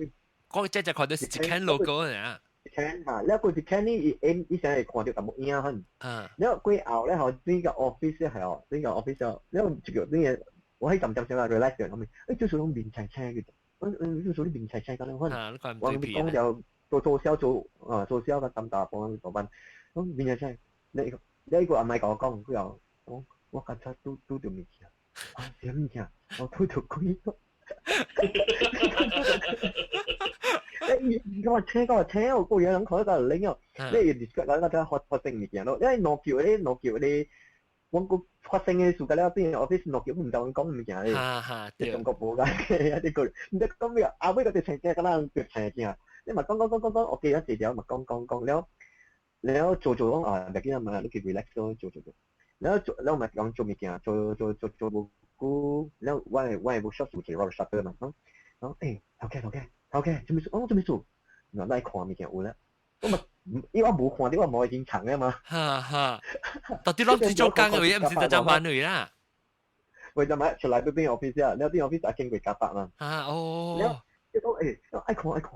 講這只看著是一間 logo 啊。一間嚇，了過一間呢，伊伊先會看著淡薄影很。了過後咧吼，整個 office 係哦，整個 office 了一個整個，我彼陣點聲啊 relax 著，諗欸，就是攏面青青嘅，嗯嗯，就是你面青青咁樣款。我講就做做銷做啊，做銷甲擔大幫做班。講面青青，你你個阿媽共我講，佢又講我剛才拄拄著物件，啊啥物件？我拄著鬼咯！你我聽我聽，我個人看到就拎哦，你 describe 講個發發生物件咯，因為兩叫咧兩叫咧。我個發生嘅事個了，變 office 落叫唔就講物件咧。哈哈，對。中國無解，啊啲個，唔知講咩，後尾個就成隻個人就成件，你嘛講講講講講，我記得一條嘛講講講了，了做做講啊，唔緊要嘛，你去 relax 咯，做做做，了做了嘛講做物件，做做做做無久，了我的 workshop 是有一個 roller shutter 嘛，講講欸，頭家頭家頭家，做咩事？哦，做咩事？我來看物件有啦。我嘛，因為我無看到，我無已經藏了嘛。哈哈，到底攏是做工嘅，毋是在上班嘅啦。為什麼出來變 office 啊？了變 office 啊經過加班嘛。啊哦。了，伊講欸，愛看愛看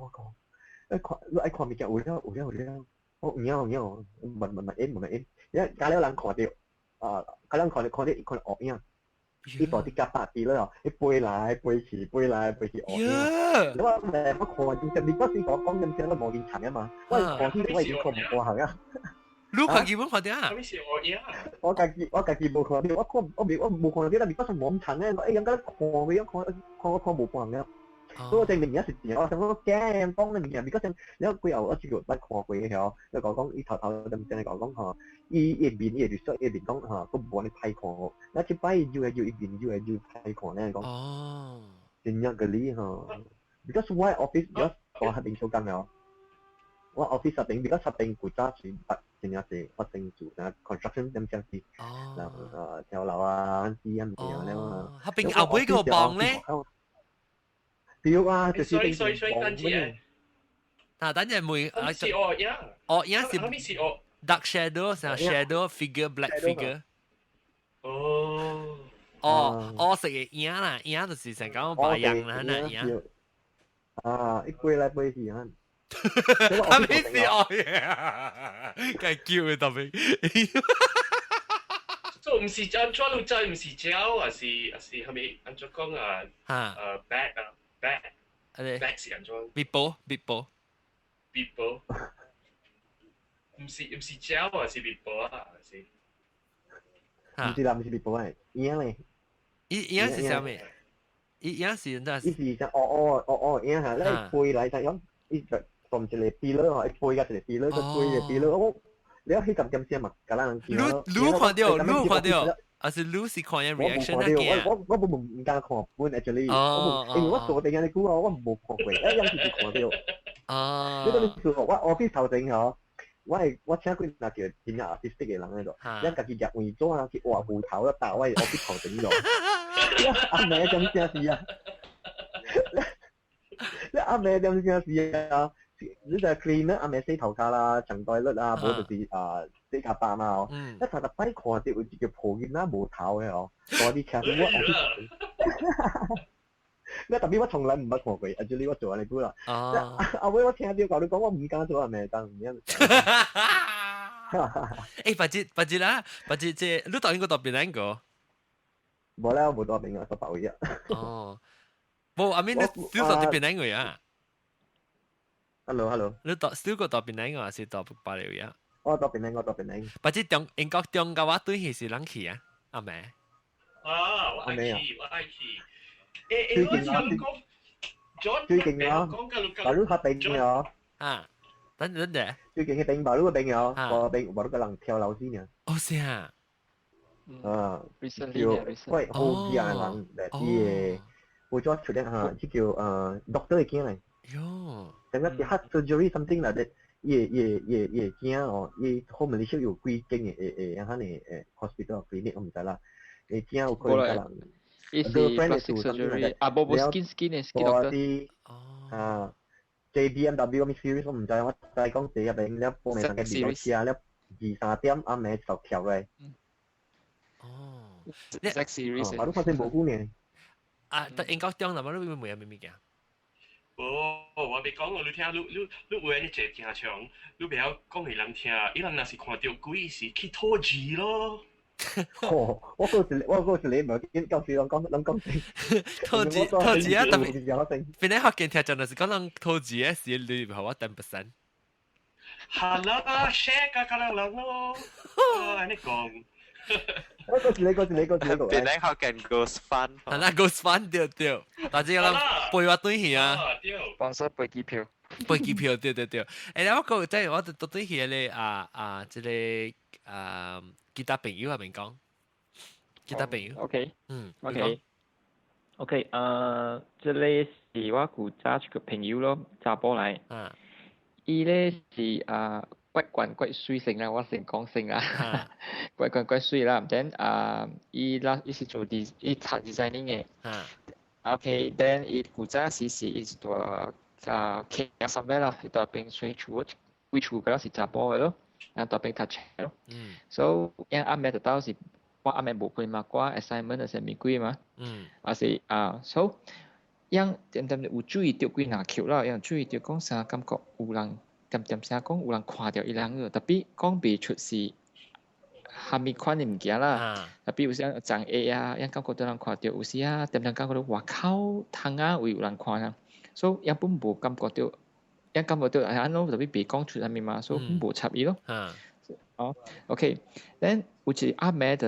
愛看，愛看你愛看物件有了有了有了，哦有影有影，問問問因問問因，了加了人看到，啊，加人看到看到看到烏影。伊到啲夾白啲咯，伊飛來飛去，飛來飛去，烏影。我咪我看見，你嗰時講講咁聲都無見層啊嘛，我看起我已經看無過行啊。你看基本看到啊？我家己無看到，我看我未我無看到，但係嗰時無咁層咧，我欸人家看佢，看看我看無半行啊。所以我證明而家是真，我想講驚講嘅物件，如果像你幾後我這個捌看過嘅嗬，你講講伊頭頭咁正講講吼，伊伊面伊就說伊面講吼，佫無按呢歹看哦。那這擺伊就會就伊面就會就歹看咧講。哦。真正個理吼，because 我 office 我我喺邊做工了，我 office 入邊，because 入邊古早是捌真正是發生做啥 construction 點樣是，然後跳樓啊，啲咁樣了啊。佢邊後尾個幫咧？對啊，就是所以所以所以等陣，啊，等陣每啊是哦呀，哦呀是，後面是哦，dark shadow 成 shadow figure black figure。哦，哦，哦食嘅影啦，影就是成講白樣啦，那影。啊，一飛來飛去啊！係咩事哦？梗係叫佢特別。做毋是按怎你知毋是鳥，還是還是蝦米？按怎講啊？嚇，bat 啊！bat bat 是按怎？People people people，毋是鳥啊，是 people 啊，是。毋是啦，毋是 people 嚟，影咧。伊影是啥物？伊影是怎？伊是像哦哦哦哦影下，你飛來就講，伊就從一個 pillar 吼，伊飛到一個 pillar，個飛一個 pillar，我你迄陣點先嘛，甲咱人見咯。你看到，你看到。啊是你是看嘅 reaction 啊？我我我唔敢看，本 actually，我因為我做定嘅久啊，我無看過，一樣是看到。哦。你講你做我 office 頭前吼，我係我請幾若個真正 artistic 嘅人喺度，咱家己夾位做啊，去畫芋頭啦，打我 office 頭前度。阿妹點聲是啊？你阿妹點聲是啊？你就 cleaner 阿妹洗頭卡啦、長袋率啊，無就是啊洗卡巴嘛哦。一頭特擺看到有一個破囡仔無頭嘅哦，坐佇車我 office。你特別我從來毋捌看過，actually 我做按呢久啦。哦。後尾我聽到甲你講，我毋敢做阿妹當。欸，別節別節啦，別節這你導演個特別哪個？無啦，無特別啊，十八位啊。哦。無，阿明你你特別哪個啊？ Hello，hello。你特小個特別哪個還是特別八位啊？我特別哪個特別哪個？別節中英國中國我對戲是人去啊，阿妹。啊，我愛去，我愛去。欸欸，我聽你講，John 最近啊，馬路較平啊。啊，等等者。最近嘅頂馬路個平啊，個平馬路個人跳樓死呢。哦，是啊。啊，叫喂好啲啊人，啲嘅，我做出嚟嚇，這叫doctor 嘅囝嚟。喲。等個是 heart surgery something like that，伊伊伊伊囝哦，伊後面你有幾間嘅誒誒，哈呢誒 hospital clinic 我唔知啦，伊囝有可能人。伊是 plastic surgery，啊無無 skin skin 嘅 skin doctor。啊，JBMW 咩 series 我唔知，我知講這入邊了報名上嘅二車了二三點暗暝就跳來。哦，Z series。我都發現無幾年。啊，但英國中啦，我你會問咩物件？無，我未講，你聽，你你你有你坐聽場，你袂曉講予人聽，伊人若是看著鬼是去吐字咯。哦，我嗰時我嗰時你唔係見舊時攏講攏講吐字吐字啊，特別邊啲學見聽陣就是講人吐字嘅時，你學我 10%。係啦，share 個個人人咯，按呢講。我嗰時你嗰時你嗰時你邊啲學見 ghost fund。係啦，ghost fund 對對，但係個人背我對去啊。幫手背機票。背機票對對對。欸，我講即係我對對去咧啊啊，這個啊。其他朋友係咪講？其他朋友。 OK，OK。OK，這個是我古早一個朋友咯，查埔來。伊咧是啊，怪懸怪媠先啦，我先講先啦。怪懸怪媠啦，then 啊，伊啦伊是做 des，伊讀 designing 嘅。OK，then 伊古早時是伊是蹛啊騎上咩啦，伊蹛邊水厝，規厝嗰是查埔嘅咯，啊蹛邊讀冊咯。So，因暗暝就到是。我暗暝無開嘛，我 assignment 係啥物鬼嘛？還是啊，so 樣點點有注意到幾若橋啦，樣注意到講啥感覺有人點點聲講有人看著伊人個，特別講袂出是蝦米款的物件啦。特別有時長下啊，樣感覺到人看著，有時啊點點感覺到外口窗仔位有人看啊，所以樣本無感覺到，樣感覺到係按怎特別袂講出啥物嘛，所以無插伊咯。哦，OK，then 有一暗暝就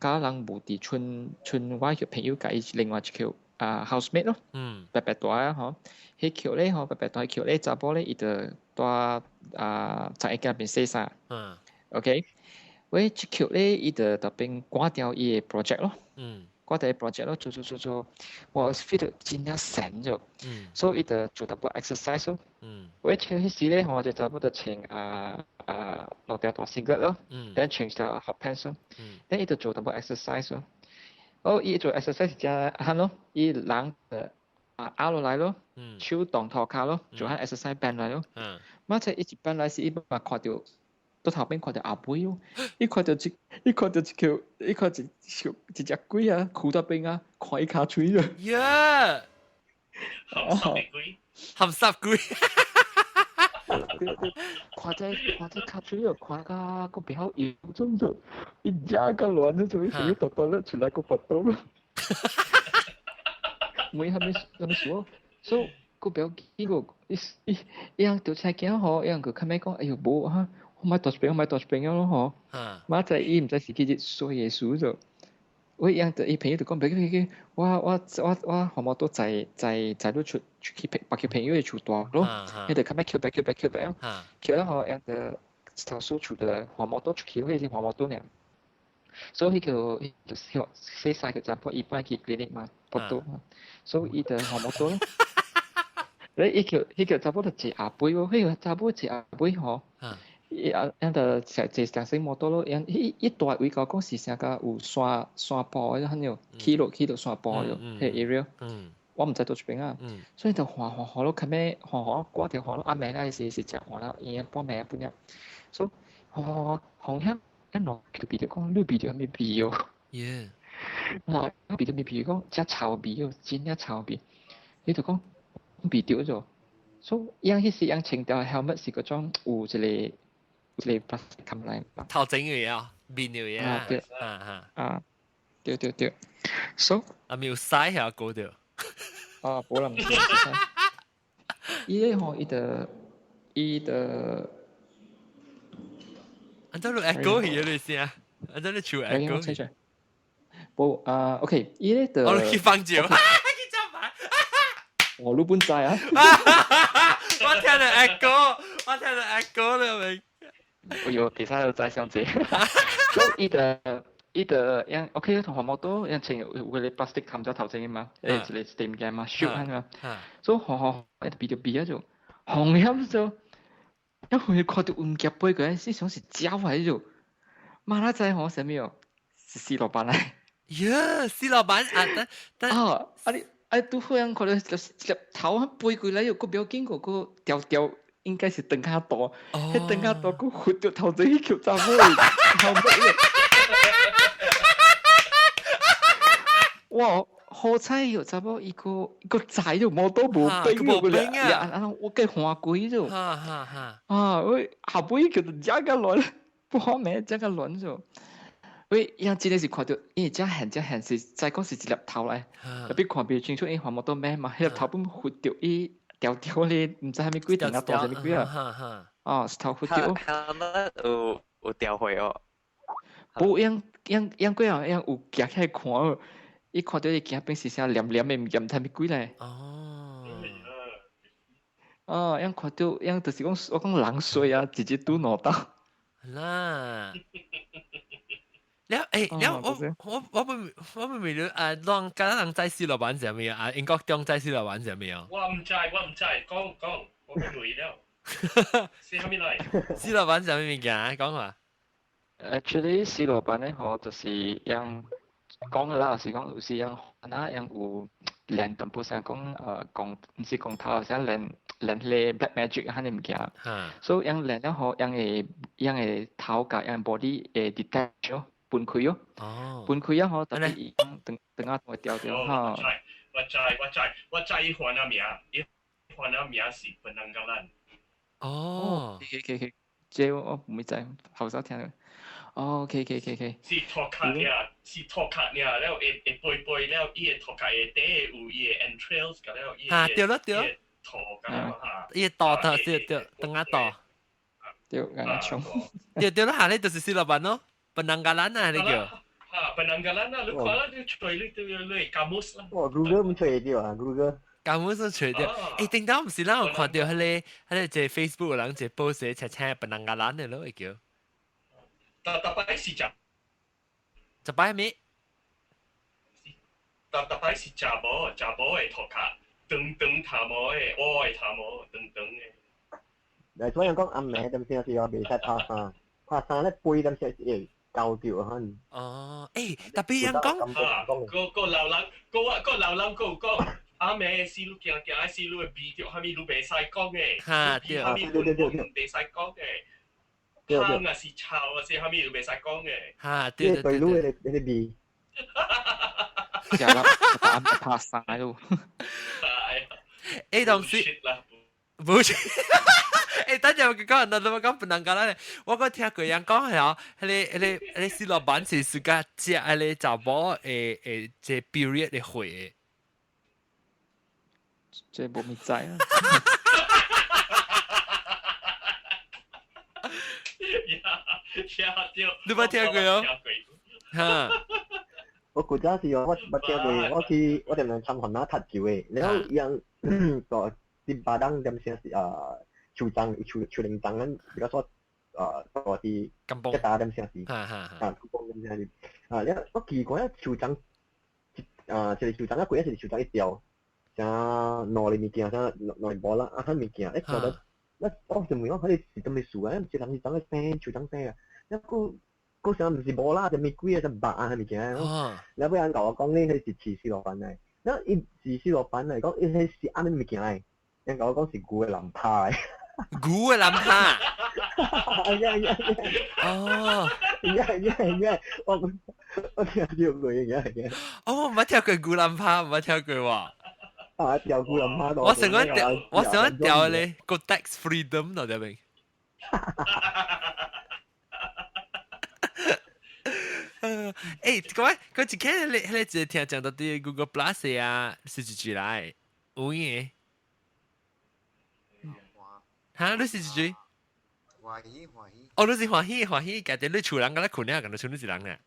佮人無佇賰賰我個朋友佮伊另外一個啊 housemate 咯，白白蹛啊吼，彼橋咧吼白白蹛橋咧查埔咧伊就蹛啊在一間邊洗衫，OK，喂，這橋咧伊就特別掛掉伊個 project 咯，掛掉 project 咯，做做做做，我 feel 到真正神咗，所以伊就做淡薄 exercise 咯，喂，穿彼時咧吼就查埔就穿啊啊兩條大 singlet 咯，then 穿條 hot pants 咯，then 伊就做淡薄 exercise 咯。哦，伊做 exercise 真係咯，伊人啊壓落來咯，手動塗跤咯，做下 exercise band 來咯。馬仔伊一擺來時，伊嘛看著倒頭邊看著後尾咯，伊看著一，伊看著一條，伊看一一隻鬼啊，跍佇邊啊，看伊跤喙咯。耶！鹹濕鬼，鹹濕鬼。對對，看這看這跤喙哦，看甲閣袂曉游種做，伊食甲亂了，做伊想要獨獨咧出來閣跋倒咯。沒啥物啥物事哦，所以閣不要緊個，伊伊伊樣就才驚吼，伊樣閣較尾講，哎喲無啊，我買大一邊，我買大一邊了咯吼。馬仔伊毋知是去日衰的事做，我伊樣就伊朋友就講，別去去，我我我我紅毛都載載載你出出去別個朋友的厝蹛咯，伊就較尾抾白抾白抾白，抾了吼，樣就一頭數厝的紅毛都出去，彼是紅毛都爾。所以彼個伊就洗衫個查埔，伊擺去 clinic 嘛，跋倒嘛，所以伊就紅毛都咯。咧伊叫彼個查某就坐後背喎，彼個查某坐後背吼，伊啊，樣就坐坐上身摩托咯，樣伊伊大位講講是啥個有山山坡的，很有起落起落山坡的，彼個 area，我毋知佗一邊啊，所以就滑滑滑咯，較尾滑滑掛著滑咯，暗暝那時是誠滑啦，伊半暝半暝，所以滑滑滑風險一落就鼻著講，你鼻著啥物味哦？啊，鼻著物味講，遮臭味哦，真正臭味。伊就講鼻著咗，所以樣彼時樣穿條 helmet 是嗰種有一個有一個 plastic 冚來嘛。頭前嘅啊，面嘅嘢啊，對，啊啊，對對對，所以啊，沒有曬下過掉。啊，無啦，毋是唔是伊咧吼，伊就伊就。按怎你 echo 去你聲？按怎你唱 echo？無啊，OK，伊咧就我去放酒，去做飯。我你本知啊？我聽到 echo，我聽到 echo 了未？哎呦，第三個再相接。所以伊就伊就樣 OK，同紅毛多樣穿有個 plastic 冚咗頭前嘛，一個一物件嘛，繡啊嘛。所以紅紅，伊就鼻就鼻啊就紅險就。一去看到物件飛過來，是想是鳥來就，馬拉知吼啥物哦？是死老闆來。耶，死老闆啊！等等啊！啊你啊拄好樣看到一粒頭飛過來又閣不要緊個個條條應該是長較大，彼長較大閣拂著頭前去抾查某頭尾。哇！好彩有查某伊個伊個載就摩托無兵無兵啊！啊，我計歡鬼就，啊，我後尾叫做遮個亂，不好名遮個亂就。喂，伊真的是看著，因為遮現遮現是再講是一粒頭來，特別看袂清楚，因為摩托咩嘛，彼粒頭本拂著伊條條咧，毋知啥物鬼，長較大啥物鬼啊？哦，是頭拂著。係有有掉血哦？無，樣樣樣過後，樣有行起來看。伊看著伊鏡邊是啥黏黏的物件，毋知啥物鬼咧。哦。哦，樣看著樣就是講，我講人衰啊，直接拄兩刀。啦。了誒，了我我唔明你啊，啷敢人知死老闆是咩啊？英國中知死老闆是咩啊？我唔知，我唔知，講講，我變累了。是啥物來？死老闆是啥物物件？講話。 Actually，死老闆咧，我就是樣講啦，是講有時樣那樣有練淡薄聲講講，毋是講頭聲練練彼個 black magic 彼個物件。所以樣練了後，樣會樣會頭佮樣 body 會 detach 咯，分開咯。分開了後，特別伊等等下會掉掉哈。我知我知我知，伊換啊名，伊換啊名是 Penanggalan。哦。 OK OK OK，這我毋會知，好少聽。哦，OK OK OK OK。是塗殼爾，是塗殼爾，了會會飛飛了，伊的塗殼下底有伊的 entrails，佮了伊哈，對咯對。塗佮了哈。伊的肚頭對對，等下肚。對，眼衝。對對咯，下呢就是死老闆咯，Penanggalan 啊，你叫。哈，Penanggalan 啊，你看啦，你揣你對你 kamus 啦。哦，Google 毋揣著啊，Google。根本是揣著。欸，頂當毋是咱有看著彼個一個 Facebook 人一個 post 斜斜 Penanggalan 的咯，會叫。逐逐擺是食。一擺咩？逐逐擺是食無食無的塗殼，長長頭毛的，烏的頭毛，長長的。嚟所以講暗暝點先是我袂使拍衫，拍衫咧背點先是會膠掉可能。哦，欸，特別人講，啊，個個老人，個我個老人閣有講，暗暝時你行行時，你會鼻著啥物，你袂使講的。哈，對。啥物你袂使講的。香啊是臭啊是啥物，你袂使講的。哈，對對對。對，你的味。食啦，暗暝拍衫咯。欸，當時，不是。欸，等陣我講，嗱，你講 Penanggalan 咧，我講聽過人講係哦，彼個死老闆是自家食彼個查某的的這 period 的血。這無物知啊。呀，對。你捌聽過哦？哈。我古早時我捌聽過，我去我踮咧參番仔踢球的，然後人個啲巴當點先是啊。樹樁樹樹林樁咱比較說大啲，一打點聲是，啊，金邦點聲是，啊，了我奇怪啊，樹樁，啊，一個樹樁啊，規個是樹樁一條，啥兩個物件，啥兩兩個無啦，啊，彼物件，欸，覺得，我我就問我，彼個是啥物樹啊？一人是長個生樹樁生啊，了閣閣啥毋是無啦，啥物鬼啊，啥肉啊，彼物件，了尾人共我講咧，彼是飼死老闆來，了伊是死老闆來講，伊彼是按呢物件來，人共我講是牛的淋巴來。牛的淋巴。呀呀呀！哦，呀呀呀！我我聽著過呀呀！哦，我毋捌聽過牛淋巴，毋捌聽過喎。啊，掉牛淋巴。我想講掉，我想講掉咧個 tax freedom 咯，對未？欸，各位，佢一開你你一聽講到啲 Google Plus 啊，是一句來，有影？哈，你是一句？歡喜歡喜。哦，你是歡喜歡喜，家己你厝人敢若睏了，敢若剩你一人啊？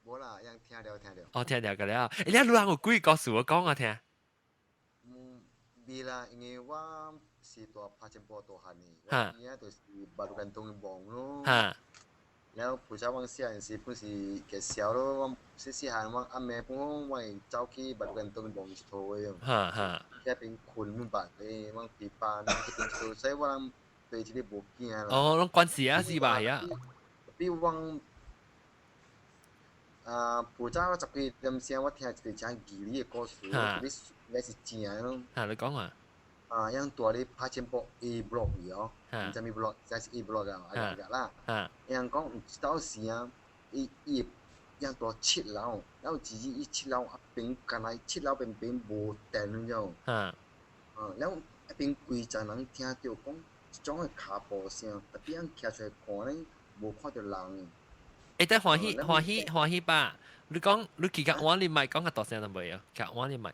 無啦，樣聽著聽著。哦，聽著個了。欸，你女人有幾個故事我講我聽？嗯，未啦，因為我是蹛拍前波大漢的，我耳仔就是目間東蒙咯。了負責阮細漢時本是結潲咯，阮細細漢阮暗暝本阮會走去目間東望佚佗的。遐邊睏阮爸咧，阮規班去邊佚佗，所以我人對這个無驚啦。哦，攏關事啊，是吧？係啊。比如講，啊，負責我十幾點聲，我聽一個誠義理的故事，你應該是正的咯。哈，你講啊。啊，樣蹛咧拍前波 A block 去哦，毋知啥物 block，這是 A block 啊，啊個啦。樣講有一道時啊，伊伊樣蹛七樓，然後一日伊七樓啊邊，敢若七樓邊邊無電了。啊，然後一邊規層人聽著講一種的跤步聲，特別樣徛出來看咧，無看著人。欸，等歡喜歡喜歡喜吧，你講你去較晚你莫講較大聲就袂啊，較晚你莫。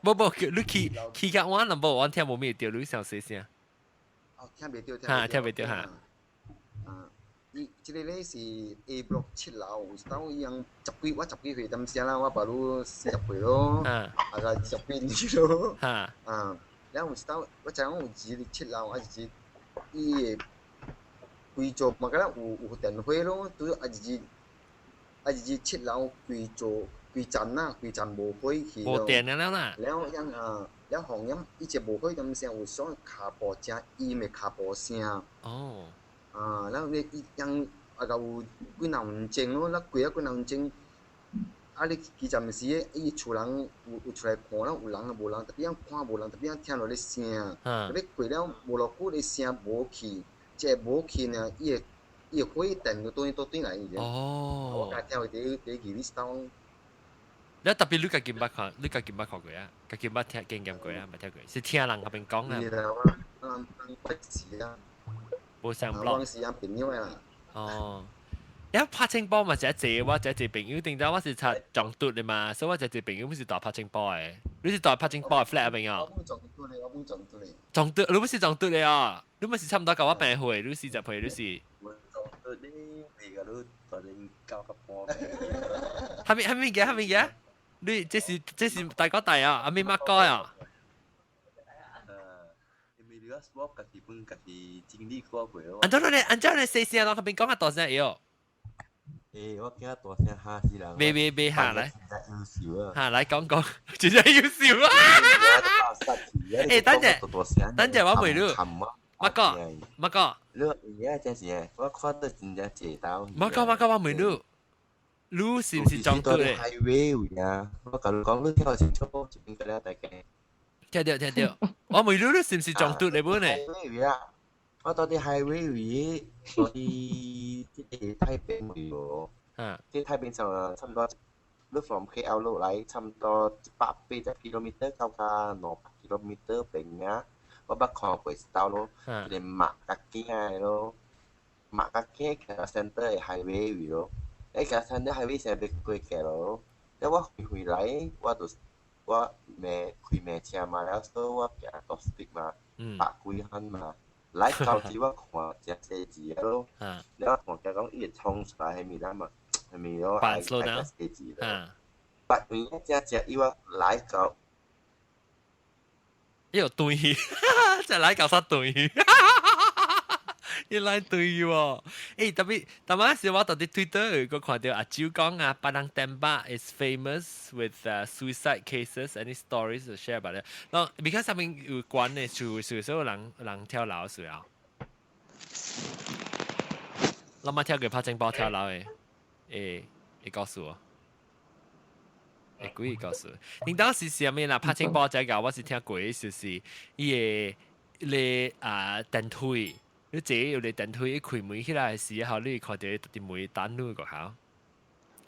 無無，你去去較晚，若無我聽無咩著，你想細聲。哦，聽袂著，哈，聽袂著哈。啊，伊這個咧是 A block 七樓，有當伊樣十幾，我十幾歲當時啦，我爸汝40歲咯，啊個20幾年咯。啊，然後有一當我知影有一日七樓，啊是伊个規座嘛，敢若有電火咯，拄啊一日啊一日七樓規座規層啊，規層無火去咯。無電了啦。了樣啊，了紅樣伊一無火點聲有爽跤步聲，伊的跤步聲。哦。啊，了你伊樣啊個有幾若分鐘咯，了過了幾若分鐘。啊！你其實毋是，伊厝人有出來看，了有人啊無人，特別樣看無人，特別樣聽到咧聲。特別過了無偌久，咧聲無去，這個無去呢，伊個火電就轉倒轉來伊。哦。我剛聽佇二里當。你特別你家己捌看，你家己捌看過啊？家己捌聽經驗過啊？捌聽過，是聽人嗰邊講啊。嗯，我是啊。無上 blog。我是啊，朋友啊。哦。一拍清波嘛，是一隻我一隻朋友，頂到我是查撞嘟的嘛，所以我一隻朋友不是大拍清波的，你是大拍清波的 flat 朋友。我冇撞嘟的，我冇撞嘟的。撞嘟，你不是撞嘟的啊？你不是差唔多佮我平歲，你40歲，你是。我撞嘟的，未共你大人九個半。蝦米蝦米嘅蝦米嘅？你這是大哥大啊？阿咪乜哥啊？因為你我家己本家己經歷過過。按怎你按怎你細聲攏嗰邊講較大聲會哦？欸，我驚大聲嚇死人。袂袂袂嚇來，要笑啊！嚇來講講，真正要笑啊！欸，等陣，等陣我問你，乜哥，乜哥？你而家真是，我看到真正濟刀。乜哥乜哥，我問你，你是毋是撞到的？highway 位啊，我共你講，你聽清楚，這邊個了大家。聽到聽到，我問你，你是毋是撞到的本呢？位啊！我到佇 highway 位，到佇這個太平位哦。這太平上差不多，你 from KL 落來差不多180 kilometer 到甲200 kilometer 邊啊。我捌看過一道咯，一個馬甲囝的咯，馬甲囝徛 center 的 highway 位咯。欸，徛 center highway 先欲過橋咯。了我回來，我就我袂開慢車嘛，了所以我行 top speed 嘛，百幾分嘛。來到時我看真細緻咯，了看見講伊會衝出來彼物仔嘛，彼物咯愛愛較細緻咯。但有影真正伊我來到，伊有斷去，真來到煞斷去，伊來斷去喎。欸，特別，當晚時我佇 Twitter 有看到阿周講啊，Padang Tembak is famous with suicide cases. Any stories to share about it？喏，because 上面有關的，就所有人人跳樓時候，咱捌聽過拍清波跳樓的，會會告訴我，會幾個告訴？恁當時是啥物啦？拍清波這個我是聽過，就是伊會咧啊電梯。你坐有個電梯一開門起來的時候，你會看到佇門等你個嚇。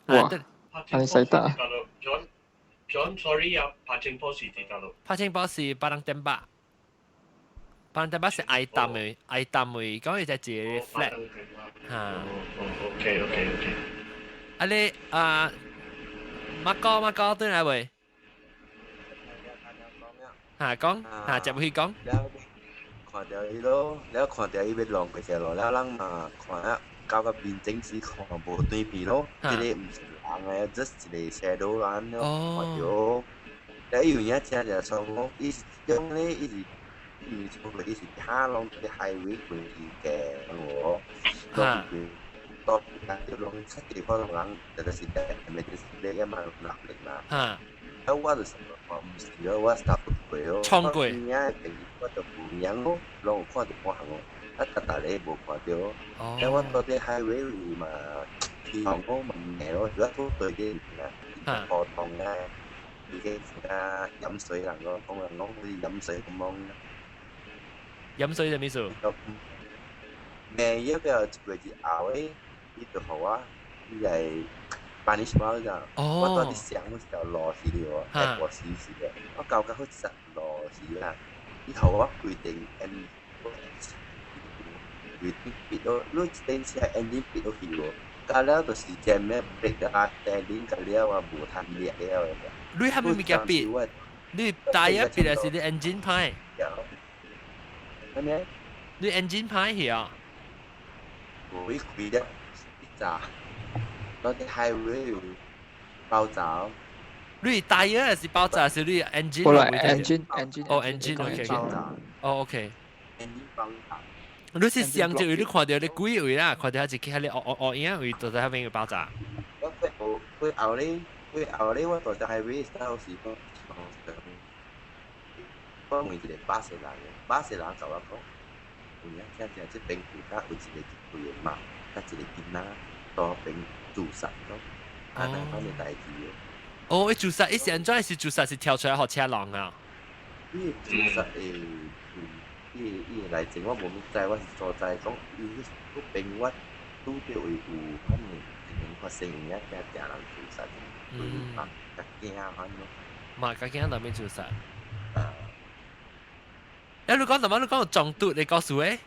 哇！按呢使得。 John, sorry 啊，拍清波是佇佗落？拍清波是 Padang Tembak。Padang Tembak 是愛淡的，愛淡的，講伊就一個 flat 嚇。 OK。啊你啊，馬哥馬哥轉來未？嚇講嚇接去講。看著伊咯，了看著伊欲浪過條路，了人嘛看啊，到個面前時看無對比咯，這個毋是人的，just 一個 shadow 安咯，看著。了伊有影真正創講，伊是種咧，伊是伊是創過，伊是下攏佇 highway 過去嘅無，攏到到攏出地方人，就是emergency brake 嘛，落力嘛。啊，我就是看毋是咯，我 stop 過咯。衝過。影的朋友我就無影咯，攏有看著半項咯，啊，逐逐个無看著。哦。啊，我到佇 highway 位嘛，天空講嘛毋咯，主要都對啲啊，普通啊，已經啊飲水人講，講人講好似飲水咁樣。飲水啥物意思？未一個一個月後的，伊就予我，伊來 punish 我咋？我到佇上嗰條路去了，喺過時時的，我搞到好實路時啦，伊予我規定 N 規定變到，你一電車 engine 變到去無？加了就是前面 brake 啊，steering 加了啊，無通力了。你係咪物件變？你大一變還是你 engine 歹？啥物？你 engine 歹去啊？無，伊開了一炸。嗰啲 highway 有爆炸。你大約還是爆炸，是你 engine？冇啦，engine engine。哦，engine OK。哦，OK。 engine 爆炸。你是上就你看到你鬼位啦，看到一個喺你惡惡惡影位，就在那邊爆炸。我佢後佢後咧，佢後咧，我住在 highway 到時講，我問一個巴士人嘅，巴士人就我講，有影聽聽這邊有甲有一個一個媽，甲一個囡仔到邊自殺咯，啊，但反正代誌嘅。哦，伊自殺，伊是按怎是自殺是跳出來予車撞啊？伊自殺的，伊伊內情我無知，我是所在講，伊彼邊我拄著位有可能發生有影驚驚人自殺，嘛較驚款咯。嘛較驚那邊自殺。啊！欸，你講什麼？你講撞嘟你告訴誒？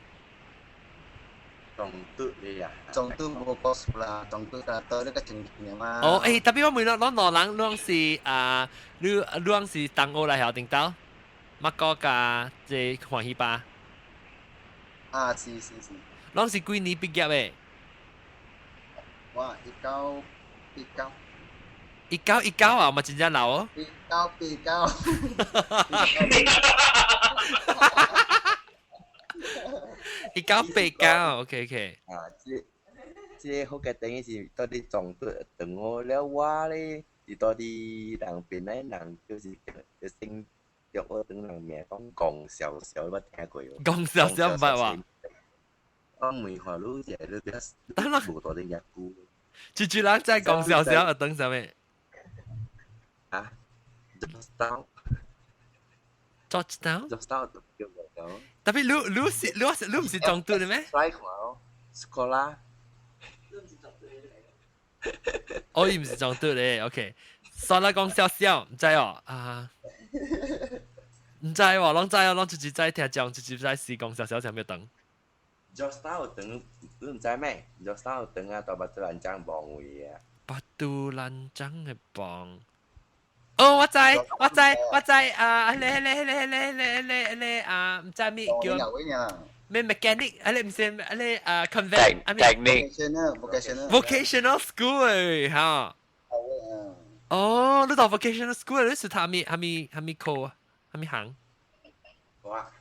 撞嘟你啊？撞嘟無故事啦，撞嘟啊到你個情形嘛。哦，欸，特別我問你，攏兩人攏是啊，你攏是東澳來曉頂到？馬哥加這歡喜吧？啊，是是是。攏是幾年畢業的？我1989。1919啊，嘛真正老哦。1989。1989，OK OK。啊，這這好個等於是到底撞到等我了，我咧是到底人邊咧人就是就姓。我等人名講龔小小，你捌聽過無？龔小小毋捌話。我問下你者，你比較無大啲研究。一一人在龔小小，等啥物？啊？Georgetown。 Georgetown。 Georgetown 叫無講。特別你你是你是你毋是撞拄的咩？使看哦，Sekolah。哦，伊毋是撞拄的，OK。算啦，龔小小，毋知哦，啊。毋知喎，攏知哦，攏直直知聽講，直直知試講小小啥物等。 Georgetown 有長，你毋知咩？Georgetown 有長啊，到巴杜蘭江望位啊。巴杜蘭江的望。哦，我知，我知，我知啊！咧咧咧咧咧咧咧啊！毋知咩叫咩 mechanic？啊，你毋是啊？你啊 convent？ Vocational vocational school 誒嚇。哦，你讀 vocational school，你是讀咩？啥物啥物課啊？啥物行？我啊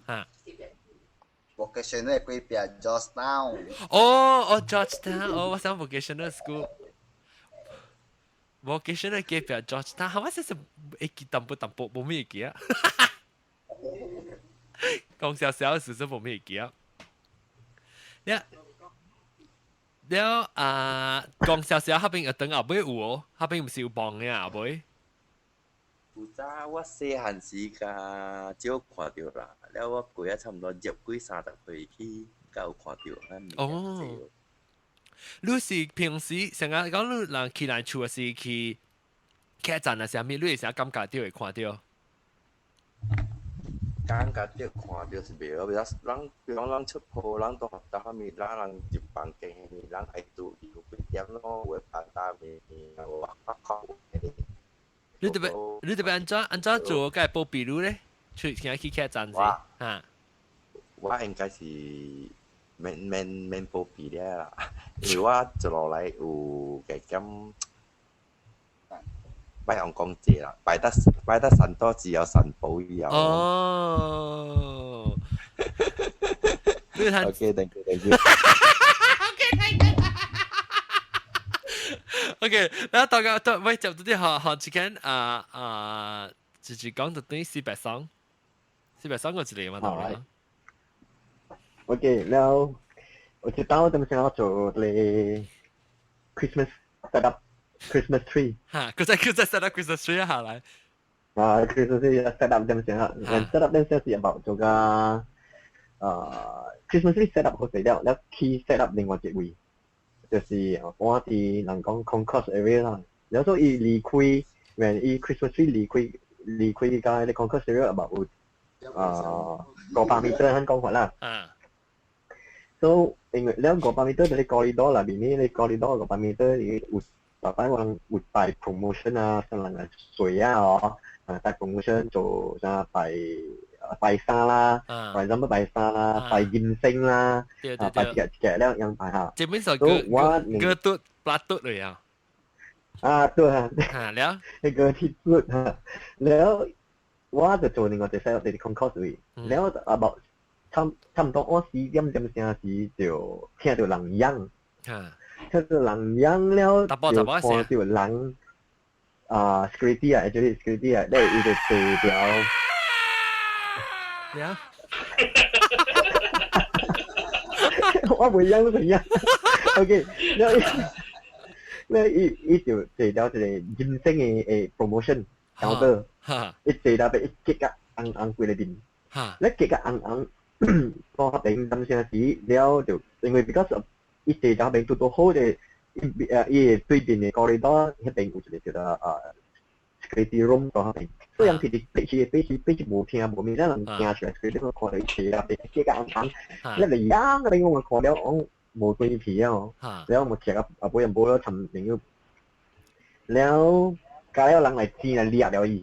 ，vocational 隔壁 Georgetown。哦哦，Georgetown，哦，我想 vocational school。vocational 隔壁 Georgetown，我真是會記淡薄淡薄，無咩會記啊。講少少事實無咩會記啊。了了啊，講少少，彼邊會等後尾有哦，彼邊毋是有磅的後尾。古早我細漢時較少看著啦，了我過啊差唔多入幾30歲去，才有看著。哦，你是平時成日講你人去人厝是去客棧啊啥物，你會啥感覺著會看著？感覺著看著是袂好，比較人比如講人出鋪，人都到啥物，咱人入房間，人愛注意有幾點咯，有的放大面，有發口。你特別你特別按怎按怎做該報備你咧？出去去客棧是嚇？我應該是免免免報備了啦，因為我一路來有加減，莫用講濟啦，拜得拜得神多自有神保佑。哦。 OK，thank you，thank you。 OK，然後大家都喂就到啲學學之間啊啊，直接講就等於403，403個字嚟嘛，道理。 OK，แล้ว我知道點想做咧 Christmas set up Christmas tree。嚇，佢再 set up Christmas tree 下來。啊，Christmas tree set up 點想啊？set up 點想是 about 做個啊 Christmas tree set up 好死了，แล้ว key set up 另外一位。就是我佇人講 concourse area 啦，然後所以離開，when 伊 Christmas tree 離開離開個你 concourse area about 有啊500 meter 咁講法啦。啊。 So 因為兩500 meter 佇 corridor 內面呢，你 corridor 500 meter 伊有逐擺有人有擺 promotion 啊，啥人啊水啊哦，啊擺 promotion 做啥擺。拜沙啦，拜什麼拜沙啦，拜金星啦，啊拜一個一個了樣拜下。這邊就個個嘟八嘟嚟啊！啊對啊，嚇了，那個鐵嘟嚇，了我就做另外一個 set 佇 concourse 位，了 about 差唔多我4點點聲時就聽到人樣，聽到人樣了就看到人啊 security 啊，actually security 啊，咧伊就坐掉。咩啊？我袂樣都樣。OK，了了伊伊就坐掉一個人生的 promotion 搞到，伊坐到被伊結甲紅紅規個面，咧結甲紅紅，我邊當聲時了就因為 because 伊坐到邊拄拄好咧，伊對面的 corridor 彼邊有一個叫做security room 到彼邊，所以人直直爬起爬起爬起無聽無面，咱人行出來，security 看到伊坐到邊結甲紅紅，咧嚟樣個邊我看了講無關皮啊，了我食啊啊尾又無了尋朋友，了加了人來錢來掠了伊。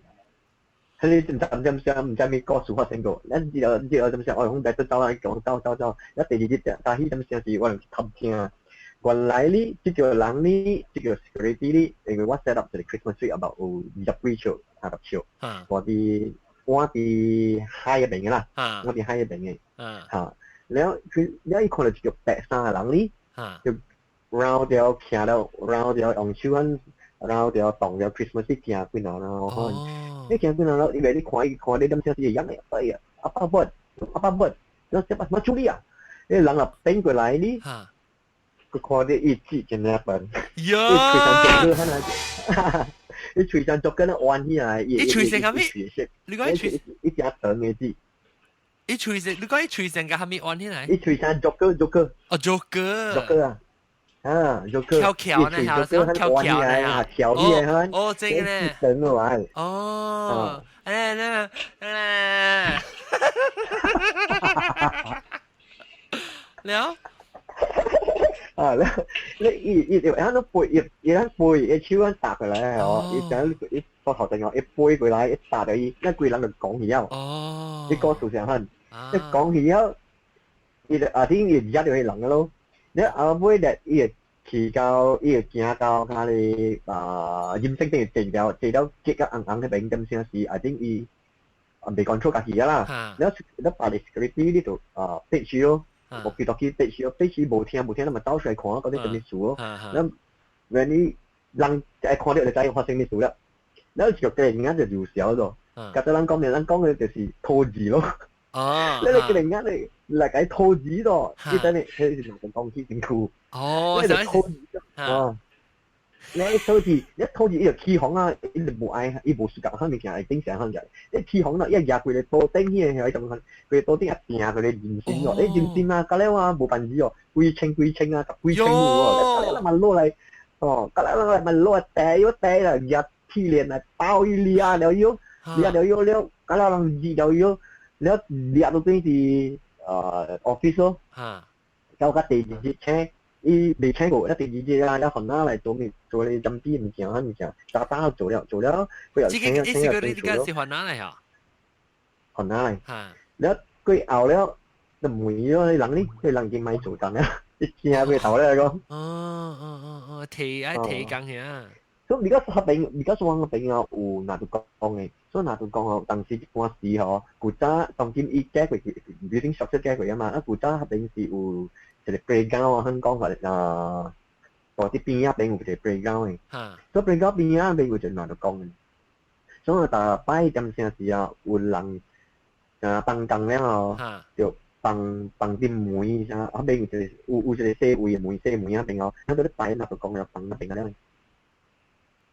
佢哋唔知唔知唔知咩故事發生過，咱知道知道點聲，我講白都走啦，講走走走，一第二日早起點聲時，我就偷聽，原來呢，這個人呢，這個 security 呢，因為我 set up 一個 Christmas tree about 有20幾尺、30尺，我佇海嗰邊嘅啦，我佇海嗰邊嘅，嚇，了佢了伊看到一個白衫嘅人呢，就繞掉徛了，繞掉用手按繞掉動了 Christmas tree 行幾若啦，你行幾若啦，因為你看伊看你點聲是樣嘅，哎呀，阿爸不，阿爸不，你這把什麼處理啊？你人啊變過來你。佢看到伊指真正笨，伊喙上作個，伊喙上作個咧彎起來，伊喙成啥物？你講伊喙，伊誠長的舌。伊喙成，你講伊喙成個啥物彎起來？伊喙成作個作個。哦，Joker。作個啊，啊，Joker。翹翹呢？翹翹起來啊，翹起來哈。哦，這個咧。長的話。哦，哎哎哎。了。啊！你伊伊就喺度背，伊伊喺背，伊手咁搭過來哦，伊就伊個頭頂哦，伊背過來，伊搭到伊，那規人就講起了。哦。伊講事實很，伊講起了，伊就啊啲伊入咗去人咯。你後尾咧，伊會去到，伊會行到佢哋啊，人生頂坐了，坐了結個紅紅嗰邊點聲時，啊頂伊啊未 control 家己啦。你你把你 security 呢度啊逼住咯。我記得去背書，背書無聽無聽，咱嘛走出來看，到底啥物事咯。咱when 你人一看到就知發生咩事了。咱就突然間就入小咗，甲做人講嘅，咱講嘅就是吐字咯。哦，你突然間你來個吐字咯，你等你，彼是兩個講起身軀。哦，你就吐字哦。你吐字，你吐字伊就起哄啊！伊就無愛，伊無暑假啥物件會頂成項個。你起哄啦，伊壓規個桌頂彼個，迄種規個桌頂啊，定規個人心哦。你人心啊，到了啊無辦事哦，幾千幾千啊，十幾千哦。到了嘛落來，哦，到了嘛落來，地又地啦，壓鐵鏈來包伊掠了喲，掠了喲了，到了人熱了喲，了掠到等於是office 咯。到甲第二日請。伊未請過，一第二日啊，了番仔來做物做咧針黹物件，物件，早早做了做了，佢又請了請了你這個是番仔來嚇？番仔來。了過後了，就問咗彼人呢，彼人已經莫做工了，伊驚過頭咧講。哦哦哦哦，提愛提工遐。所以而家彼邊，而家所講彼邊啊有若就講的，所以若就講哦，當時一般時吼，古早當今伊解決 building structure 解決啊嘛，啊古早彼邊是有。一個 playground 啊，香港或者啊，或者邊仔邊有一個 playground 的，所以 playground 邊仔邊有一個爛就講的，所以逐擺點聲時啊，有人啊放工了後，就放放啲門啥，啊邊有一個有有一個細位的門細門仔邊哦，咱就咧擺爛就講了放那邊了。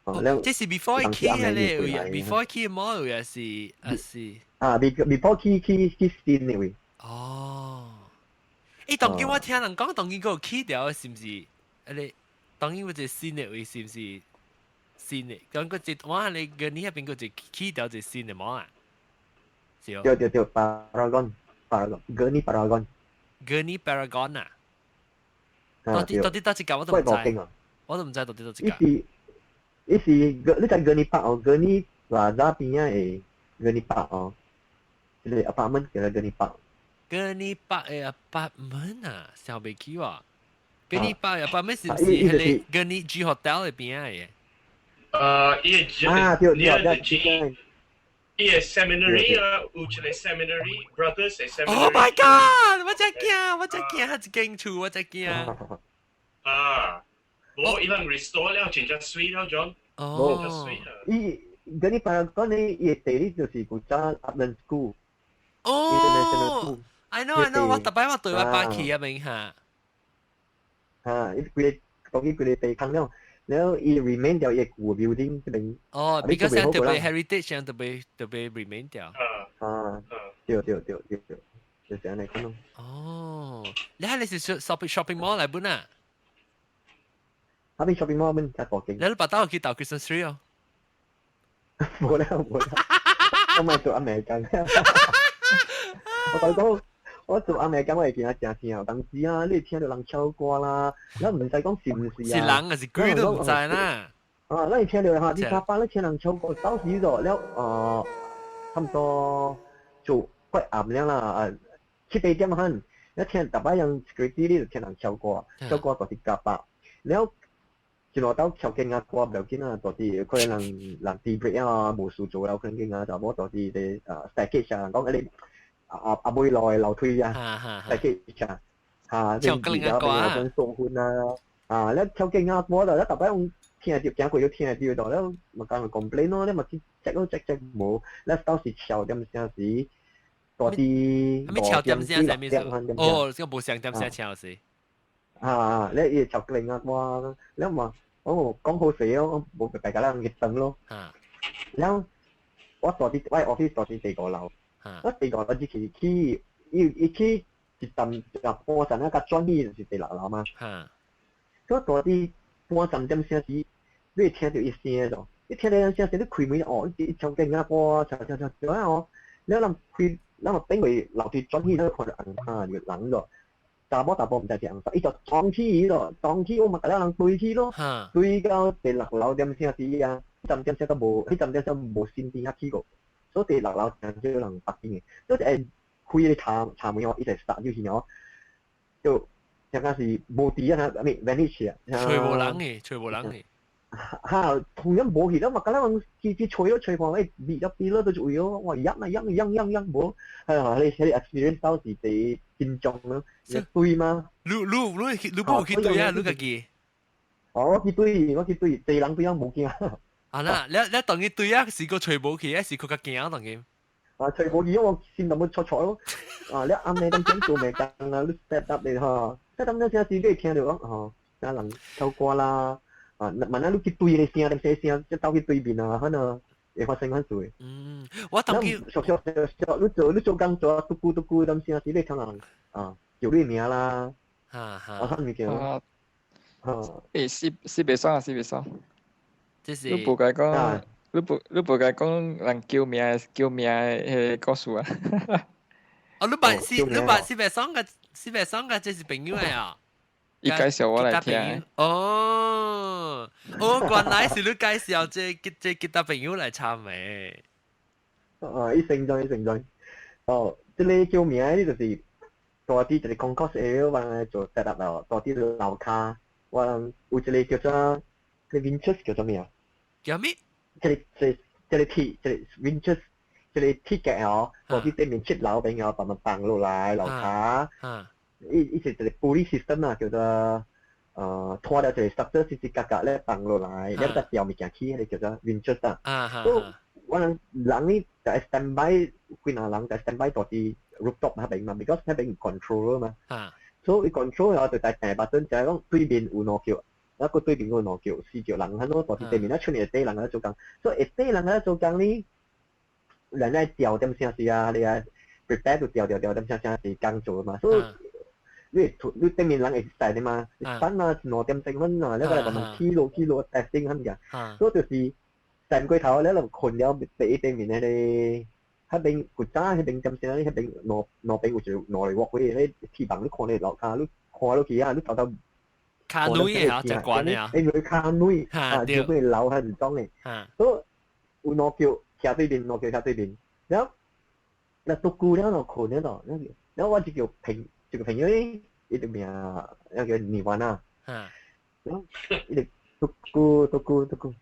哦，這是 before 起的咧，before 起 mall 也是還是？啊，before 起起起新的位。哦。欸，當今我聽人講，當今閣有起掉，是毋是？啊你當今有一個新的位，是毋是新的？講個一我你個你彼邊閣一個起掉一個新的無啊？是哦。對對對，Paragon Paragon Gurney Paragon。 Gurney Paragon 啊？到底到底佗一間我都毋知，我都毋知到底佗一間。伊是伊是你知 Gurney Park 哦，Gurney Plaza 邊仔的 Gurney Park 哦，這個 apartment 叫做 Gurney Park。 Gurney Park 的 apartment 啊，想袂起喎。Gurney Park 的 apartment 是毋是彼個 Gurney G Hotel 的邊仔的？伊個啊，對對對，伊個 seminary 啊，有一個 seminary brothers 嘅 seminary。 Oh my god！我真驚，我真驚，一間厝我真驚。啊，無伊人 restore 了，真正水了，John。哦。伊嗰啲白講你伊地理就是古早 Upland School。哦，I know I know，我特別我對我爸去啊明嚇。嚇，伊規個當佢規個地坑了。然後伊 remain 掉伊舊 building 這邊。哦，because 特別 heritage 特別特別 remain 掉。啊，對對對對對，就是按呢講咯。哦，你係你是 shopping mall 嚟本啊？下邊 shopping mall 邊較大間。你爸兜去鬥 Christmas tree 哦？冇啦冇啦，我咪做暗暝工。我同你講。我做暗暝工，我會見啊誠聽，當時啊，你會聽到人唱歌啦，咱毋知講是毋是啊？是人還是鬼都毋知啦。啊，咱會聽到哈，你下班你聽人唱歌，到時就了，差不多就快暗了啦，啊，七八點很，你聽逐擺人 security 你就聽人唱歌，唱歌就是夾百，了。一路到超勁啊，歌唔要緊啊，就是可能人人 tea break 啊，無事做了，可能勁啊，就無就是咧啊 staircase 啊，講你啊啊尾落樓梯啊，staircase 啊，嚇，跳勁啊歌啊，送婚啊，啊，你跳勁啊歌就一逐擺用聽到行過就聽到，了嘛講 complain 咯，你嘛去 check 咯 check check 無，你到時敲點聲時，大啲咩敲點聲啥物意思？哦，這個無相點聲敲是。啊，你伊跳勁啊歌，你嘛。哦，講好勢哦，無大家人去等咯。然後我住佇我 office 住佇第五樓，我第五樓一去去，伊伊去一站就半站啊，甲轉去就是第六樓嘛。所以住佇半站點聲時，你會聽到伊聲咯。你聽到伊聲時，你開門哦，伊唱勁啊歌，唱唱唱唱啊哦。了人開，咱嘛變為樓梯轉去，你看到紅衫個人咯。查某查甫毋知是紅衫，伊就撞起咯，撞起我嘛共了人追去咯，追到第六樓點聲時啊，站點聲都無，彼站點聲無新店遐起過，所以第六樓誠少人北邊的，所以會開个查查門哦，伊就殺入去哦，就聽講是無佇啊，啥物 vanish 啊，揣無人的，揣無人的。哈，同樣無去了嘛，敢若人去去揣咯揣看，欸，離咗邊咯，都就位咯，哇，入啊入入入入無，係啊，你你 experience 到是第緊張咯，你對嗎？你你你你無去對啊？你家己？哦，我去對，我去對，濟人對啊無驚。啊啦，你你當伊對啊，是個揣無去，還是閣較驚當伊？啊，揣無去，我心就冇錯錯咯。啊，你暗暝當點做未工啊？你 step up 你吼，step up 你聲時你會聽到講吼，有人唱歌啦。啊，萬一你去對個聲，點聲聲，即走去對面啊，可能會發生款事的。嗯，我當佢熟熟熟熟，你做你做工做嘟咕嘟咕點聲時，你聽人啊叫你名啦，啊，物件。啊，欸，四四百雙啊，四百雙。這是。你無共講，你無你無共講人叫名叫名的彼個故事啊？哦，你捌四你捌四百雙個四百雙個，這是朋友來啊？伊介紹我來聽。哦，哦，原來是你介紹這這其他朋友來參的。啊，伊成在，伊成在。哦，這個叫名，你就是大啲一個 concourse area，我做 set up 咯，大啲樓跤，我有一個叫做個 winches 叫做咩啊？叫咩？這個這這個鐵，這個 winches，這個鐵架哦，大啲對面七樓邊哦，慢慢放落來樓跤。伊伊是一個 pulley system 啊，叫做拖了一個 structure 直直角角咧放落來，了才吊物件起，彼個叫做 winches 啊。所以我人人呢就 stand by 幾若人就 stand by 佇佇 rooftop 彼邊嘛，because 彼邊 control 嘛。所以伊 control 後就在訂 button 就係講對面有兩叫，啊個對面有兩叫，四叫人很多佇佇對面，啊出面下底人喺做工，所以下底人喺做工呢，人咧調點聲時啊，你啊 prepare 就調調調點聲聲是工做嘛，所以你你對面人會使的嘛，等啊2點鐘分啊，你個來慢慢起落起落 testing 咁嘅，所以就是成過頭你就困了第一對面那個，彼邊古早彼邊點聲，彼邊路路邊有一個路來挖開，彼鐵網你看咧樓跤，你看落去啊，你偷偷卡女啊，習慣啊，因為卡女啊，就會流係唔裝的，所以有兩叫徛對面，兩叫徛對面，然後那獨孤了就困了咯，然後我就叫朋一個朋友咧，伊就名那個女王啊，然後伊就獨孤獨孤獨孤，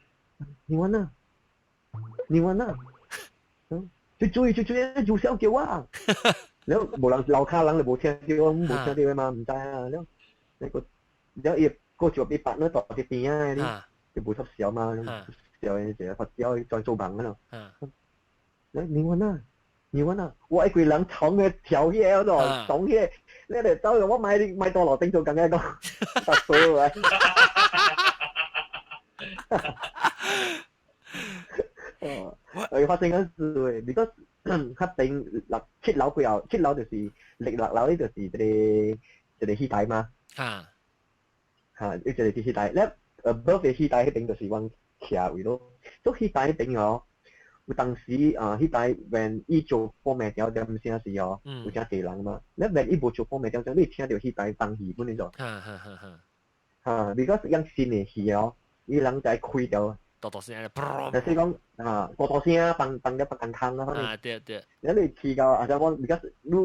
女王啊，女王啊，最注意最注意，做聲叫啊！了無人樓跤人就無聽著，無聽著嘛，毋知啊。了那個了伊過就一百呢，蹛佇邊仔的，就無插小嘛，小的一個發嬌專做夢咯。你問啊，你問啊，我一個人衝去跳起來咯，衝起來，你嚟走我買買多樓頂做工嘅講，達數啊！哦，我發生緊事誒，because 較頂六七樓過後，七樓就是六六樓呢，就是一個一個戲台嘛。嚇嚇，一個是戲台，咧 above 的戲台彼邊就是阮徛位咯。做戲台彼邊哦，有當時啊，彼台 when 伊做報名條點聲時哦，有誠濟人嘛。咧 when 伊無做報名條，你聽著戲台放戲本呢種。哈哈哈哈。嚇，because 樣新的戲哦，伊人在開掉。大大聲，就是講啊，大大聲放放咗別間空啊。啊，對對。你你去到啊，就我 because 你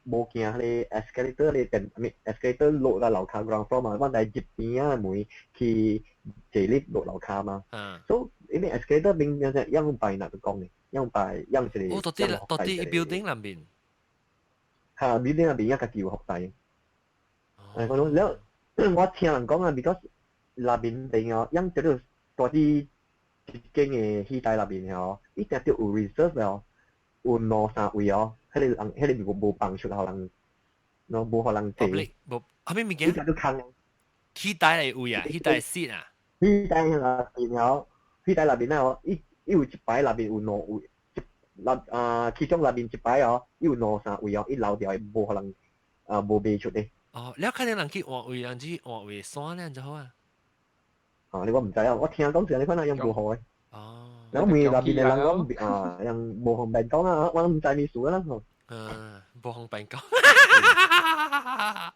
無行彼個 escalator 咧電，唔 escalator 落到樓跤 ground floor 嘛，阮來入邊仔門去坐 lift 落樓跤嘛。所以因為 escalator 邊邊只樣擺哪個講呢？樣擺樣一個。哦，到底到底 building 內面。嚇，building 內面樣家己有福袋。誒，講了，我聽人講啊，because 內面邊哦，樣這個大啲。一間的戲台內面吼，一定著有 reserve 哦，有兩三位哦，彼個人，彼個無無放出予人，喏無予人坐。無，啥物物件？一定著空。戲台的位啊，戲台 seat 啊。戲台內面哦，戲台內面哦，伊伊有一排內面有兩位，一內啊，其中內面一排哦，伊有兩三位哦，伊留掉的無予人啊無賣出的。哦，了可能人去換位，人去換位山咧就好啊。啊！你我毋知啊，我聽講是按呢款啊，用無好的。哦。然後問內邊的人講啊，用無方便講啊，我毋知意思啦吼。嗯，無方便講。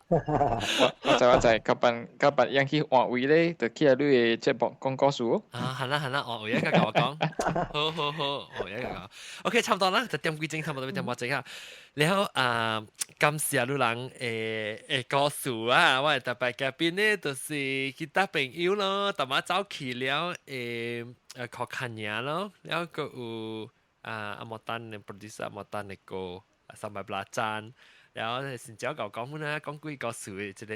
我知我知，甲辦甲辦樣去換位咧，就去來你的節目講故事。啊，係啦係啦，我有一個共我講，好好好，我有一個講。OK，差不多啦，就點幾鐘，差不多點半鐘啊。然後啊，感謝你人誒誒故事啊，我的特別嘉賓呢，就是其他朋友咯，逐擺走去了誒誒靠近嘢咯，然後閣有啊阿莫丹的 producer 阿莫丹的歌，三百八讚。然後新椒共講啦，講幾個事的這個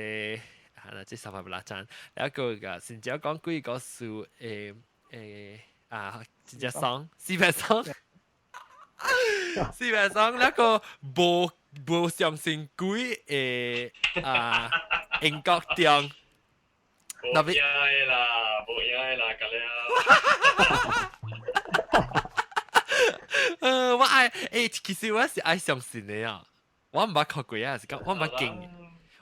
啊，這三百八讚，然後閣個新椒講幾個事誒誒啊，真正爽，四百爽。四百爽，那個無無相信鬼的啊，英國中。無影的啦，無影的啦，甲了。我愛欸，其實我是愛相信的啊。我毋捌看過啊，是講我毋捌經，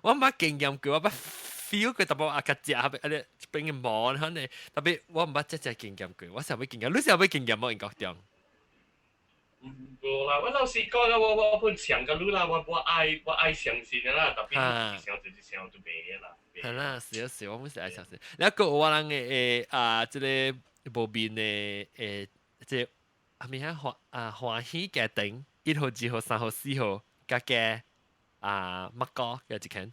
我毋捌經驗過，我捌 feel 過淡薄啊，較食啊，啊咧一邊嘅毛可能，特別我毋捌真正經驗過，我想欲經驗，你想欲經驗無英國中？無啦，我老實講啊，我我本想甲你啦，我我愛我愛相信的啦，特別一想就一想就袂啦。係啦，是啊是，我本是愛相信。了閣有我人的誒啊，這个無面的誒，這個啥物啊歡啊歡喜家庭，一號、二號、三號、四號，加加啊麥哥嘅一間。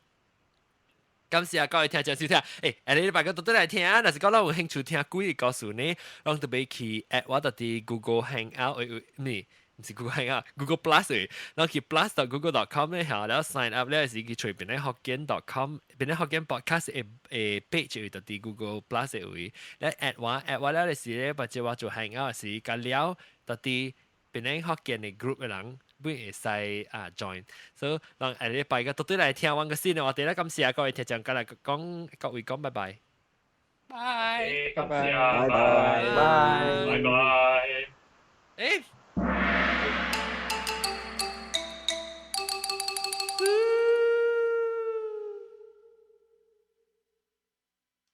感謝各位聽眾收聽，欸，下禮拜閣倒轉來聽，若是講咱有興趣聽鬼的故事呢，攏特別去 add 我佇 Google Hangout，欸，毋是，毋是 Google Hangout，Google Plus 的，咱去 plus.google.com 咧，下了 sign up 了是去揣邊咧福建 .com，邊咧福建 podcast 的的 page 位佇 Google Plus 的位，咧 add 我 add 我了的時咧，或者我做 Hangout 時，佮了佇邊咧福建的 group 的人。會會使啊 join，所以咱下禮拜閣倒轉來聽阮個新的話題啦，感謝各位聽眾，佮來講各位講拜拜，拜拜，拜拜，拜拜。